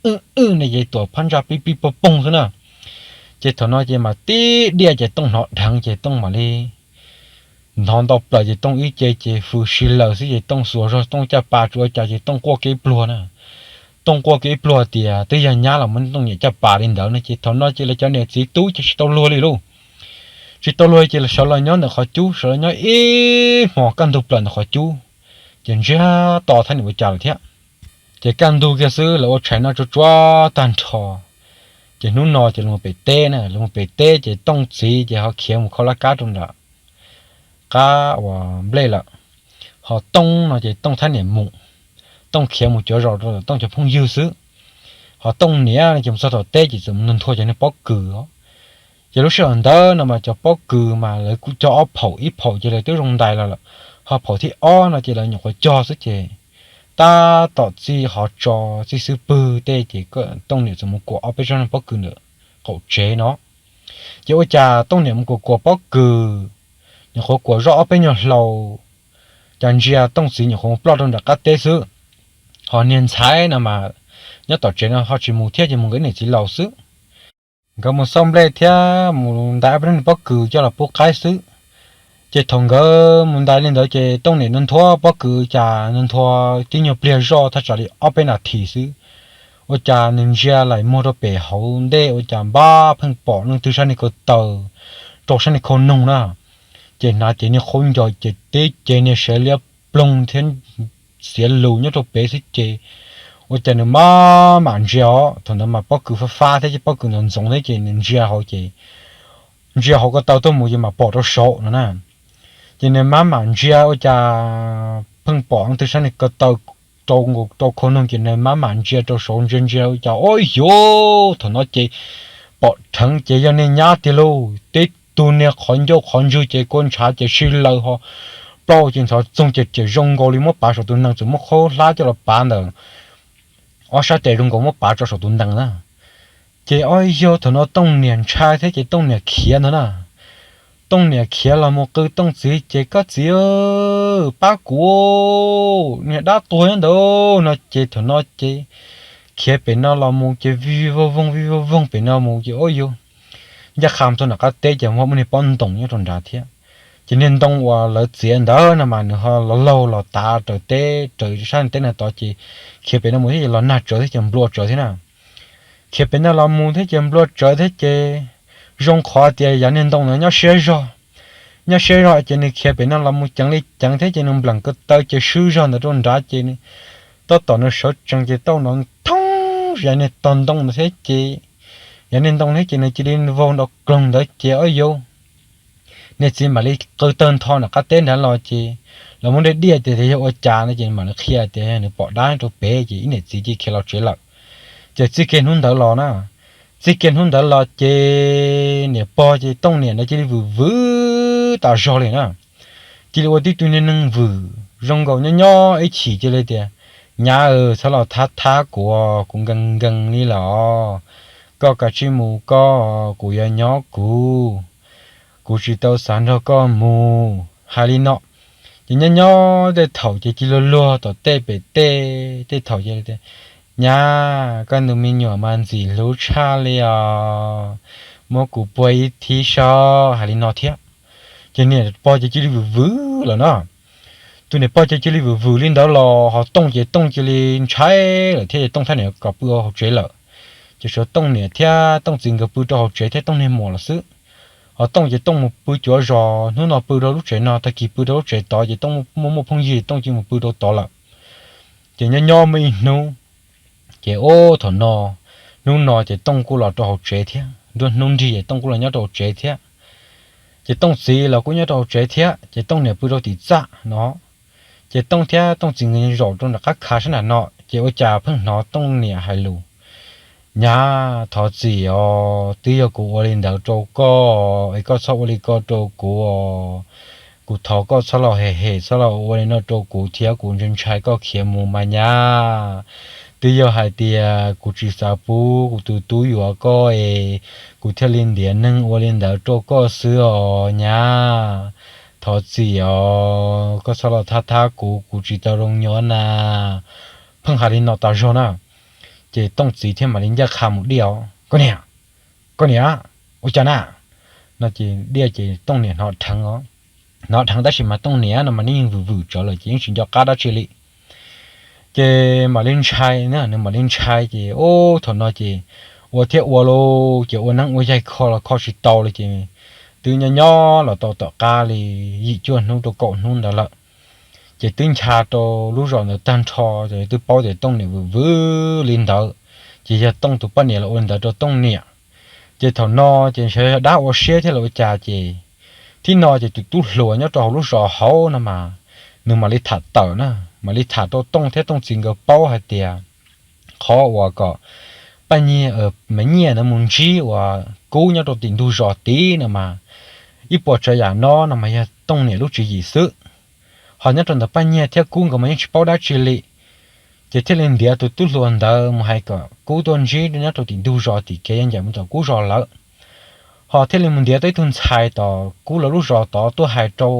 wb wb ne ces tuam phab ntsa pib pib pog poog xwb na. Ces thaum no ces mas tib diaj ces Tooj hnov dheev ces Tooj mam li hnov ntau plaws ces Tooj ib ce ces fws si laws xwb ces Tooj xuas zog Tooj caj pas tsis ua cas ces Tooj quaj kev pluag na. Tooj quaj kev pluag tias twb yog nyab los muab Tooj niam caj pas li ntawd no ces thaum no ces lawv cov niam txiv tub ces tsis tau luag li lauj. Tsis tau luag ces sawv los nyob ntawm qhov cub, sawv los nyob ib hmos kaj ntug plaws ntawm qhov cub, ces ntsiag to thiab nim ua cas lawm thiab. Ces kaj ntug kiag xwb lawv ua tshais noj tsuag tsuag tag nrho. Ces hnub no ces lawv mus pem teb na, lawv mus pem teb ces Tooj txiv ces ho khiav mus kho laj kab rau nram qab uas nplej lawm. Ho Tooj no ces Tooj thiab niam mus, Tooj khiav mus cuav zos rau Tooj cov phooj ywg xwb. Ho Tooj niam no ces mus txog tom teb ces txawm mus nthua cov niag pob kws os. Ces lub sij hawm ntawd no mas cov pob kws mas lawv kuj cog ob phaum, ib phaum ces lawv twb zoo ntais los lawm, ho phaum thib ob no ces lawv nyuam qhuav cog xwb ces tab tom txij hov tso, txij xub pwg tej ces Tooj niam txawm mus kuam ob peb tsob niag pob kws ntawm qaum tsev no. Ces ua cas Tooj niam mus kuam kuam pob kws, nyuam qhuav kuam zoj ob peb nyuag hlau, cas ntsia Tooj txiv nyuam qhuav mus ploj rau nram qab teb xwb. Ho niag ntxhais no mas nyob tom tsev no ho tsis mus thiab ces mus nkawd niam txiv laus xwb. Nkawd mus xauj nplej thiab mus ntais ob peb niag pob kws coj los pub qaib xwb. Ces thaum nkawd mus ntais li ntawd ces Tooj niam nthua pob kws cas nthua tib nyuag pliag zoj thaj tsam li ob peb nas this xwb, ua cas nws ntsia laim muag rau pem hauv ntej ua cas npab pheej pom leej twg sab niag ko taw rau sab niag khau noog na. Ces hnav ces niag qhaub ncaws ces tib ce niag sev liab ploog thiab xiav lus nyob rau pem xwb ces ua cas nws maj mam ntsia os. Thaum ntawd mas pob kws fab fab thiab ces pob kws ntxoov ntxoov thiab ces nws ntsia hauv ces ntsia hauv ko taw tuaj mus ces mam pom rau saud no na. Ces nws maj mam ntsia ua cas pheej pom leej twg sab niag ko taw rau nkaus rau khau noog ces nws maj mam ntsia rau saud ntsia ntsia ua cas ua yuv, thaum no ces pom dheev ces yog niag nyab tiag lauj, tib tug niag qhov ncauj qhov ntswg ces kua ntshav ces si laws ho plaub ces ntxhov txoog ces ces zoo nkaus li muab pav saum tus nees, txawm muab qhaub hlab coj los pav ntawm ob sab tes zoo nkaus muab pav tso saum tus nees na. Ces ua yog thaum no Tooj niam ntshai thiab ces Tooj niam khiav ntag na. Tooj niam khiav los mus qw Tooj txiv ces koj txiv pab kuv, niag dab tuag nyob ntawd no ces thaum no ces khiav pem no los mus ces vij voj voog vij voj voog pem no mus ces ua yog ncaj qha txog nram qab teb ces muaj muaj niag pob ntoos nyob rau nrad thiab. Ces niag ntoo uas lawv txiav ntawd no mas nws ho los laug los tav raws teb raws sab teb no tod ces khiav pem no mus thiab ces los nag tsawv thiab ces nplua tsawv thiab na. Khiav pem no los mus thiab ces nplua tsawv thiab ces zoo qhov tias yav niag ntoo ntawd nyob siab zog. Nyob siab zog ces nws khiav pem no los mus ceev li ceev thiab ces nws npleem ko taw ces swb zog ntawd rau nrad ces nws tab tom nws sawv tsees ces tau hnov thoob yav niag tog ntoo ntawd thiab ces yav niag ntoo thiab ces nws cia li vau nrov kloog ntawd ces ua yog niag txiv mam li qw tawg ntho nram qab teb nrad los ces lawv muab diaj diaj tias yog ua cas no ces mam li qhia tias nws pom dab rau pem ces ib niam txiv cia khiav los tsev lawm. Ces txij kiag hnub ntawd los na, txij kiag hnub ntawd los ces niam pog ces Tooj niam ntawd cia li vwm vwm tas zog li na. Cia li ua tib tug niag neeg vwm zoo nkaus nyob nyob ib chim cia li tias, nyab, txhob los thab thab kuv, kuv nkees nkees li los, koj kav tsij mus koj, kuv yuav nyob kuv, kuv tsis tau xav nrog koj mus, hais li no. Ces nyob nyob tej thaum ces cia li luag luag tom tej pem tej, tej thaum ces tias, nyab, koj tus me nyuam mas ntxim hlub tshaj li os, muab kuv puag ib thib saib, hais li no thiab. Ces niam pog ces cia li vwm vwm lawm na. Tus niam pog ces cia li vwm vwm li ntawd los ho Tooj ces Tooj cia li ntshai lawm thiab ces Tooj thiab niam kom pw hauv tsev lawm. Ces tshuav Tooj niam thiab Tooj txiv nkawd pw rau hauv tsev thiab Tooj niag muam lawm xwb. Ho Tooj ces Tooj mus pw cuav zos, hnub no pw rau lub tsev no, tag kis pw rau lub tsev tod ces Tooj muaj muaj phooj ywg Tooj cia li mus pw rau tod lawm. Ces nyob nyob muaj ib hnub, ces ub thaum no, hnub no ces Tooj kuj los rau hauv tsev thiab, nruab hnub nrig ces Tooj kuj los nyob rau hauv tsev thiab. Ces Tooj txiv los kuj nyob rau hauv tsev thiab, ces Tooj niam pw rau tim txaj no. Ces Tooj thiab Tooj txiv nkawd zaum rau nram qab khav sab nram no, ces ua cas pheej hnov Tooj niam hais lus, nyab, thov txim os, twb yog kuv ua li ntawd rau koj es koj txhob ua li ko rau kuv os. Kuv thov koj txhob los hem hem, txhob los ua li no rau kuv thiab, kuv ntshai ntshai koj khiav mus mas nyab. Twb yog hais tias kuv tsis xav pub kuv tus tub yuav koj es kuv thiaj li ntiav neeg ua li ntawd rau koj xwb os nyab. Thov txim os, koj txhob los thab thab kuv, kuv tsis tau zoo nyob na. Pheej hais li no tas zog na, ces Tooj txiv thiaj mam li ncaj qha mus, Diaj, koj niam, koj niam, ua cas na? No ces Diaj ces Tooj niam hnov dheev os, hnov dheev tab sis mas Tooj niam no mas nws yeej vwm vwm tsawv lawm ces yeej tsis nco qab dab tsi li. Ces mam li ntshai, nws mam li ntshai ces ub thaum no ces ua thiab ua lauj, ces ua neeb ua yaig kho los kho tsis tau li ces twb nyob nyob los tau tom qab li yim cuaj hnub rau kaum hnub ntawd lawm. Ces twb ncha rau lub zos ntawd tag nrho, ces twb paub tias Tooj niam vwm vwm li ntawd, ces yog Tooj tus poj niam los ua li ntawd rau Tooj niam. Ces thaum no ces ntshe yog dab ua siab thiab los ua cas ces thib no ces tus tub hluas nyob rau hauv lub zos hauv no mas nws mam li tham tawm na, mam li tham rau Tooj thiab Tooj txiv nkawd paub hais tias qhov uas kom Paj Nyiaj, Maiv Nyiaj ntawd mus ntsib uas Kub nyob rau tim ntug zos tid no mas ib puas tsav yam no no mas yog Tooj niam lub tswv yim xwb. Ho nyob rau ntawm Paj Nyiaj thiab Kub nkawd mas yeej tsis paub dab tsi li. Ces thiaj li ntiav tus tub hluas ntawd mus hais kom Kub tuaj ntsib nyob rau tim ntug zos tim kev yeej ncaim mus tom Kub zos lawm. Ho thiaj li mus ntiav tau ib tug ntxhais tom Kub lawv lub zos tod tuaj hais rau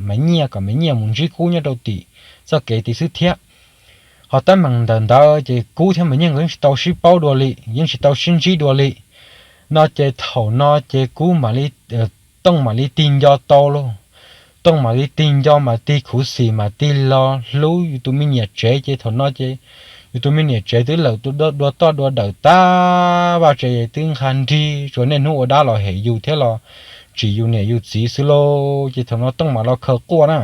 Maiv Nyiaj kom Maiv Nyiaj mus ntsib Kub nyob rau tim txoj kev tid xwb thiab. Ho teeb meem ntawm ntawd ces Kub thiab Maiv Nyiaj nkawd yeej tsis tau sib paub dua li, yeej tsis tau sib ntsib dua li. No ces thaum no ces Kub, Tooj mam li tig nco tau lauj. Tooj mam li tig nco mas tig khuv xim mas tig los hlub yus tus me niam tsev ces thaum no ces yus tus me niam tsev twb lawm dua toj dua dawm tag, vaj tsev twb nqa nrig, tsuas niaj hnub ua dab los hem yus thiab los tsim yus niam yus txiv xwb lauj. Ces thaum no Tooj mam los khaws quaj na.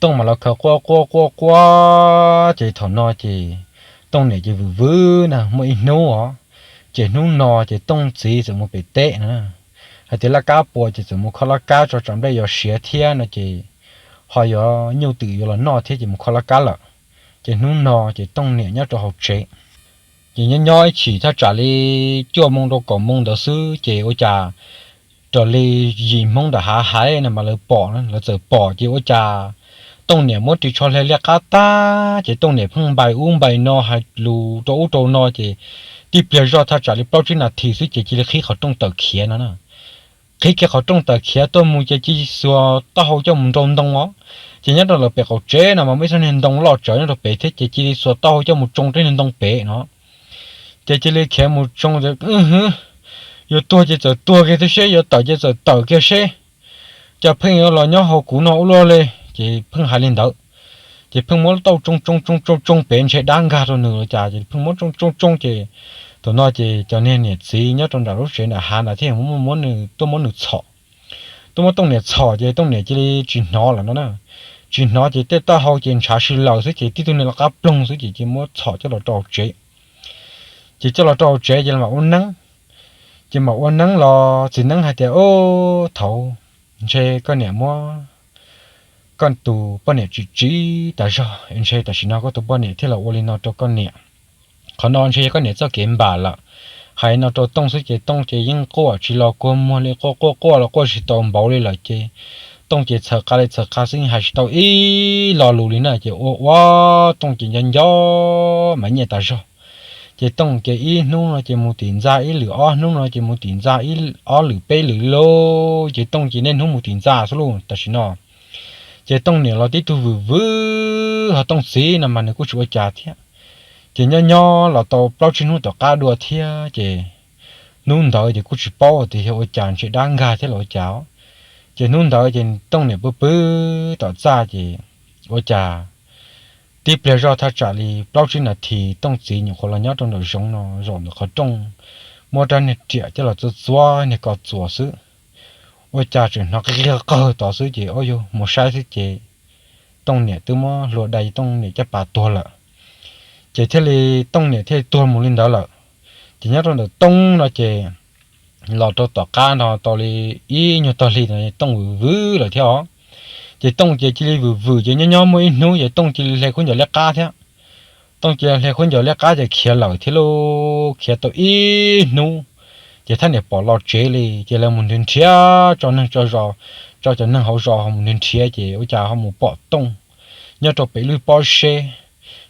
Tooj mam los khaws quaj quaj quaj quaj ces thaum no ces Tooj niam ces vwm vwm na, muaj ib hnub os, ces hnub no ces Tooj txiv txawm mus pem teb no, hais tias laj kab puas ces txawm mus kho laj kab tso tsam nplej yuav siav thiab no ces ho yuav nyuj twm yuav los noj thiab ces mus kho laj kab lawm. Ces hnub no ces Tooj niam nyob rau hauv tsev. Ces nyob nyob ib chim thaj tsam li cuaj moo rau kaum moo ntawd xwb ces ua cas raws li yim Hmoob nram hav hais no mas lawv pom, lawv txawm pom ces ua cas Tooj niam muab ris tsho hle liab qab tag ces Tooj niam pheej npais ub npais no hais lus rau ub rau no ces tib pliag zoj thaj tsam li plaub tsib nas this xwb ces cia li qhib qhov rooj tawm khiav no na. Qhib kiag qhov rooj tawm khiav tuaj mus ces cia li xuas taub hau coj mus nrau ntoo os. Ces nyob rau lawv pem qaum tsev no mas muaj ib tsob niag ntoo loj tsawv nyob rau pem thiab ces cia li xuas taub hau coj mus tsoo rau niag ntoo pem no. Ces cia li khiav mus tsoo, Yuav tuag ces txawm tuag kiag thiab seb, yuav tawm ces txawm tawm kiag seb, cas pheej yuav los nyob hauv kuv no ua luaj li. Ces pheej hais li ntawd. Ces pheej muab taub hau tsoo tsoo tsoo tsoo pem ntshe dab nkag rau nws los cas ces pheej muab tsoo tsoo tsoo ces thaum no ces cov niag niam txiv nyob rau nram lub tsev nram hav ntawd thiaj tuaj muab nws txhom. Tuaj muab Tooj niam txhom ces Tooj niam cia li tsis hnov lawm no na. Tsis hnov ces tej taub hau ces ntshav si laws xwb ces tib tug niag laj qab ploog xwb ces cia li muab txhom coj los rau hauv tsev. Ces coj los rau hauv tsev ces mam ua neeb. Ces mam ua neeb los txiv neeb hais tias, Ub, thaud ntshe koj niam muab koj tus poj niam tsim tsiv tas zog, ntshe tam sim no koj tus poj niam thiaj los ua li no rau koj niam. Qhov no ntshe yog koj niam txoj kev npam lawm. Hais no rau Tooj xwb ces Tooj ces yeej quaj tsis los kua muag li, quaj quaj quaj los quaj tsis tau npaum li lawm ces Tooj ces txhaws qa li txhaws qa xwb, hais tsis tau ib lo lus li na ces ua ua Tooj ces nco nco Maiv Nyiaj tas zog. Ces Tooj ces ib hnub no ces mus tim ntxa ib lwm, ob hnub no ces mus tim ntxa ib ob lwm peb lwm lauj, ces Tooj ces niaj hnub mus tim ntxa xwb lauj tam sim no. Ces Tooj niam los tib tug vwm vwm, ho Tooj txiv no mas nws kuj tsis ua cas thiab. Ces nyob nyob los tau plaub tsib hnub tom qab dua thiab ces hnub ntawd ces kuj tsis paub tias yog ua cas ntshe dab nkag thiab los ua cas. Ces hnub ntawd ces Tooj niam pw pw tom txaj ces ua cas tib pliag zoj thaj tsam li plaub tsib nas this Tooj txiv nyuam qhuav los nyob rau nraum zoov no, zaum ntawm qhov rooj, muab rab niag riam coj los txuav txuav niag ko txuas xwb, ua cas tseem hnov qig qig qawg tod xwb ces ua yus mus saib xwb ces Tooj niam twb muab hlua dai Tooj niam caj pas tuag lawm. Ces thiaj li Tooj niam thiaj li tuag mus li ntawd lawm. Ces nyob rau ntawm Tooj no ces los rau tom qab no tau li ib nyuag tog hli no Tooj vwm vwm lawm thiab os. Ces Tooj ces cia li vwm vwm ces nyob nyob muaj ib hnub ces Tooj cia li hle khaub ncaws liab qab thiab. Tooj cia li hle khaub ncaws liab qab ces khiav lawm thiab lauj, khiav tau ib hnub ces thaj niam pom los tsev li ces lawv mus nrhiav nrhiav tso neeg tso zos, tso cov neeg hauv zos ho mus nrhiav nrhiav ces ua cas ho mus pom Tooj nyob rau pem lub pob zeb.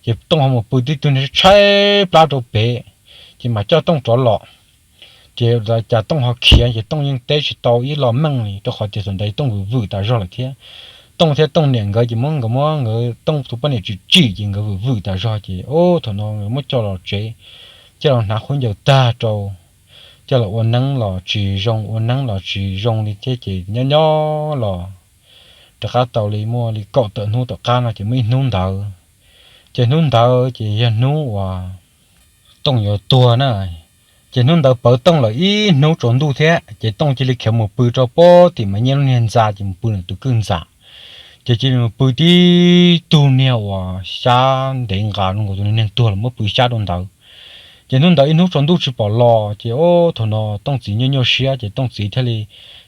Ces Tooj ho mus pw tib tug niag tshaib plab rau pem, ces mam coj Tooj rov los. Ces cas Tooj ho khiav ces Tooj yeej teb tsis tau ib lo meej li, rau qhov tias thaum ntawd Tooj vwm vwm tas zog lawm thiab. Tooj thiab Tooj niam nkawd ces muab nkawd muab nkawd Tooj tus poj niam tsim tsim ces nkawd vwm vwm tas zog ces ub thaum no nkawd muab coj los tsev, coj los hnav khaub ncaws tag rau, coj los ua neeb los tsis zoo, ua neeb los tsis zoo li thiab ces nyob nyob los rov qab tau li muaj li kaum tawm hnub tom qab no ces muaj ib hnub ntawd, ces hnub ntawd ces yog hnub uas Tooj yuav tuag na. Ces hnub ntawd pawv Tooj lawm ib hnub tsaus ntuj thiab ces Tooj cia li khiav mus pw rau pem tim Maiv Nyiaj lub niag ntxa ces mus pw nws tus kwj ntxa. Ces cia li mus pw tib tug niag uas xyab ntev nqa zoo nkaus tus niag neeg tuag los muab pw xyab rau ntawd. Ces hnub ntawd ib hnub tsaus ntuj tsis pom los ces ub thaum no Tooj txiv nyuaj nyuaj siab ces Tooj txiv thiaj li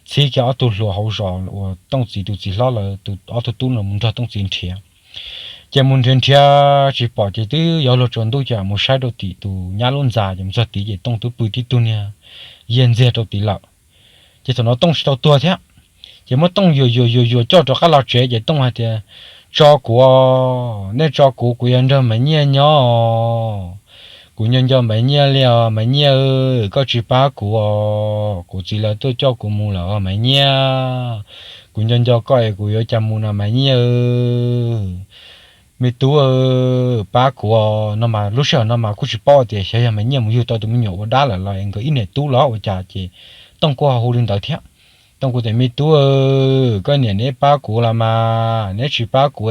txhib kiag ob tug hluas hauv zos uas Tooj txiv tus txiv hlob lawv tus ob tug tub no mus nrog Tooj txiv nrhiav. Ces mus nrhiav nrhiav tsis pom ces twb yuav luag tsaus ntuj ces mus saib rau tim tus nyab lub ntxa ces mus txog tid ces Tooj twb pw tib tug niag yiag ntxiag rau tid lawm. Ces thaum no Tooj tsis tau tuag thiab, ces muab Tooj yuam yuam yuam yuam coj rov qab los tsev ces Tooj hais tias, Tso kuv, nej tso kuv, kuv yuav nrog Maiv Nyiaj nyob. Kuv nco nco Maiv Nyiaj li os Maiv Nyiaj, koj tsis pab kuv os, kuv txiv lawv tuaj coj kuv mus lawm os Maiv Nyiaj. Kuv nco nco koj es kuv yuav cas mus no Maiv Nyiaj. Me tub, pab kuv os. No mas lub sij hawm no mas kuj tsis paub tias xyov yog Maiv Nyiaj mus yug tau tus me nyuam ua dab lawm los nkawd ib niam tub los ua cas ces Tooj kuj ho hu li ntawd thiab. Tooj kuj tias, Me tub, koj niam neb pab kuv los mas, neb tsis pab kuv,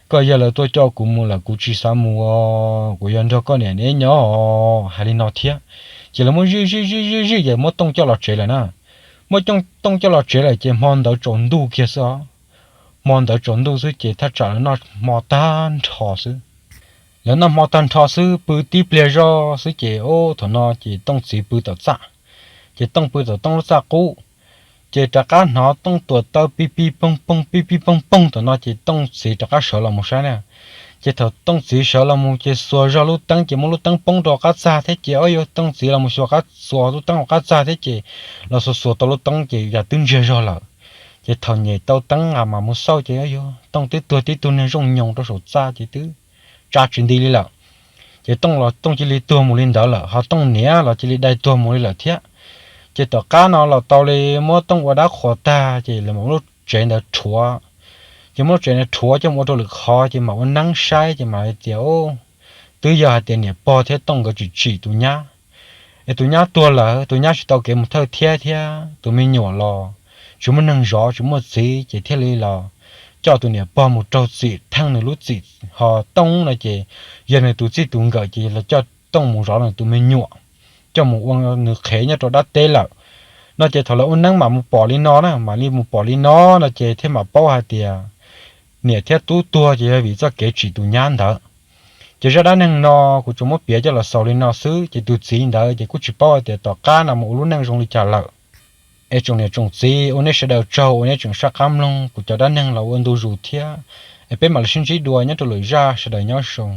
koj yawg lawv tuaj coj kuv mus lawm kuv tsis xav mus os, kuv yuav nrog koj niam neb nyob os. Hais li no thiab, ces lawv muab zij zij zij zij zij ces muab Tooj coj los tsev lawm na. Muab Tooj coj los tsev lawm ces hmo ntawd tsaus ntuj kiag xwb os. Hmo ntawd tsaus ntuj xwb ces thaj tsam lawv noj hmo tag nrho xwb. Lawv noj hmo tag nrho xwb pw tib pliag zog xwb ces ub thaum no ces Tooj txiv pw tom txaj. Ces Tooj pw tom Tooj lub txaj qub, ces rov qab hnov Tooj tuam taw pib pib poog poog pib pib poog poog thaum no ces Tooj txiv rov qab sawv los mus saib na. Ces thaum Tooj txiv sawv los mus ces xuas zog lub teeb ces muab lub teeb poob rau qab txag thiab ces ob yog Tooj txiv los mus xuas qab, xuas lub teeb hauv qab txag thiab ces los xuas xuas tau lub teeb ces yam twb ntsiag zog lawm. Ces thaum nyem tau teeb a mas mus xauj ces ob yog Tooj twb tuag tib tug niag zooj nyoos rau saum txaj ces twb tsa tsis nti li lawm. Ces Tooj los Tooj cia li tuag mus li ntawd lawm, ho Tooj niam los cia li dai tuag mus li lawm thiab. Ces tom qab no los tau li muab Tooj ua dab qhuas tag ces lawv mam muab lub tsev ntawd rhuav. Ces muab lub tsev ntawd rhuav coj mus ua rau lwm qhov ces mam ua neeb saib ces mam hais tias, Ub, twb yog hais tias niam pog thiab Tooj nkawd tsim tsim tus nyab, es tus nyab tuag lawm tus nyab tsis tau kev mus thawj thiab thiab tus me nyuam los tsis muaj neeg zov tsis muaj txiv ces thiaj li los coj tus niam pog mus raug txim theej nws lub txim, ho Tooj no ces yog nws tus txij tus nkawm ces los coj Tooj mus zov nws tus me nyuam, coj mus ua nws qhev nyob rau dab teb lawm. No ces thaum lawv ua neeb mam mus pom li no na, mam li mus pom li no no ces thiaj mam paub hais tias niam thiab tub tuag ces yog vim txoj kev tsim tus nyab ntawd. Ces zaj dab neeg no kuv tsuas muab piav coj los xaus li no xwb ces tus txiv ntawd ces kuj tsis paub hais tias tom qab no mus ua lub neej zoo li cas lawm. Es tsoom niam tsoom txiv, ua nej sawv daws tsaug uas nej tseem saj qab mloog kuv cov dab neeg los ua ntu zus thiab. Es peb mam li sib ntsib dua nyob rau lwm zaj, sawv daws nyob zoo.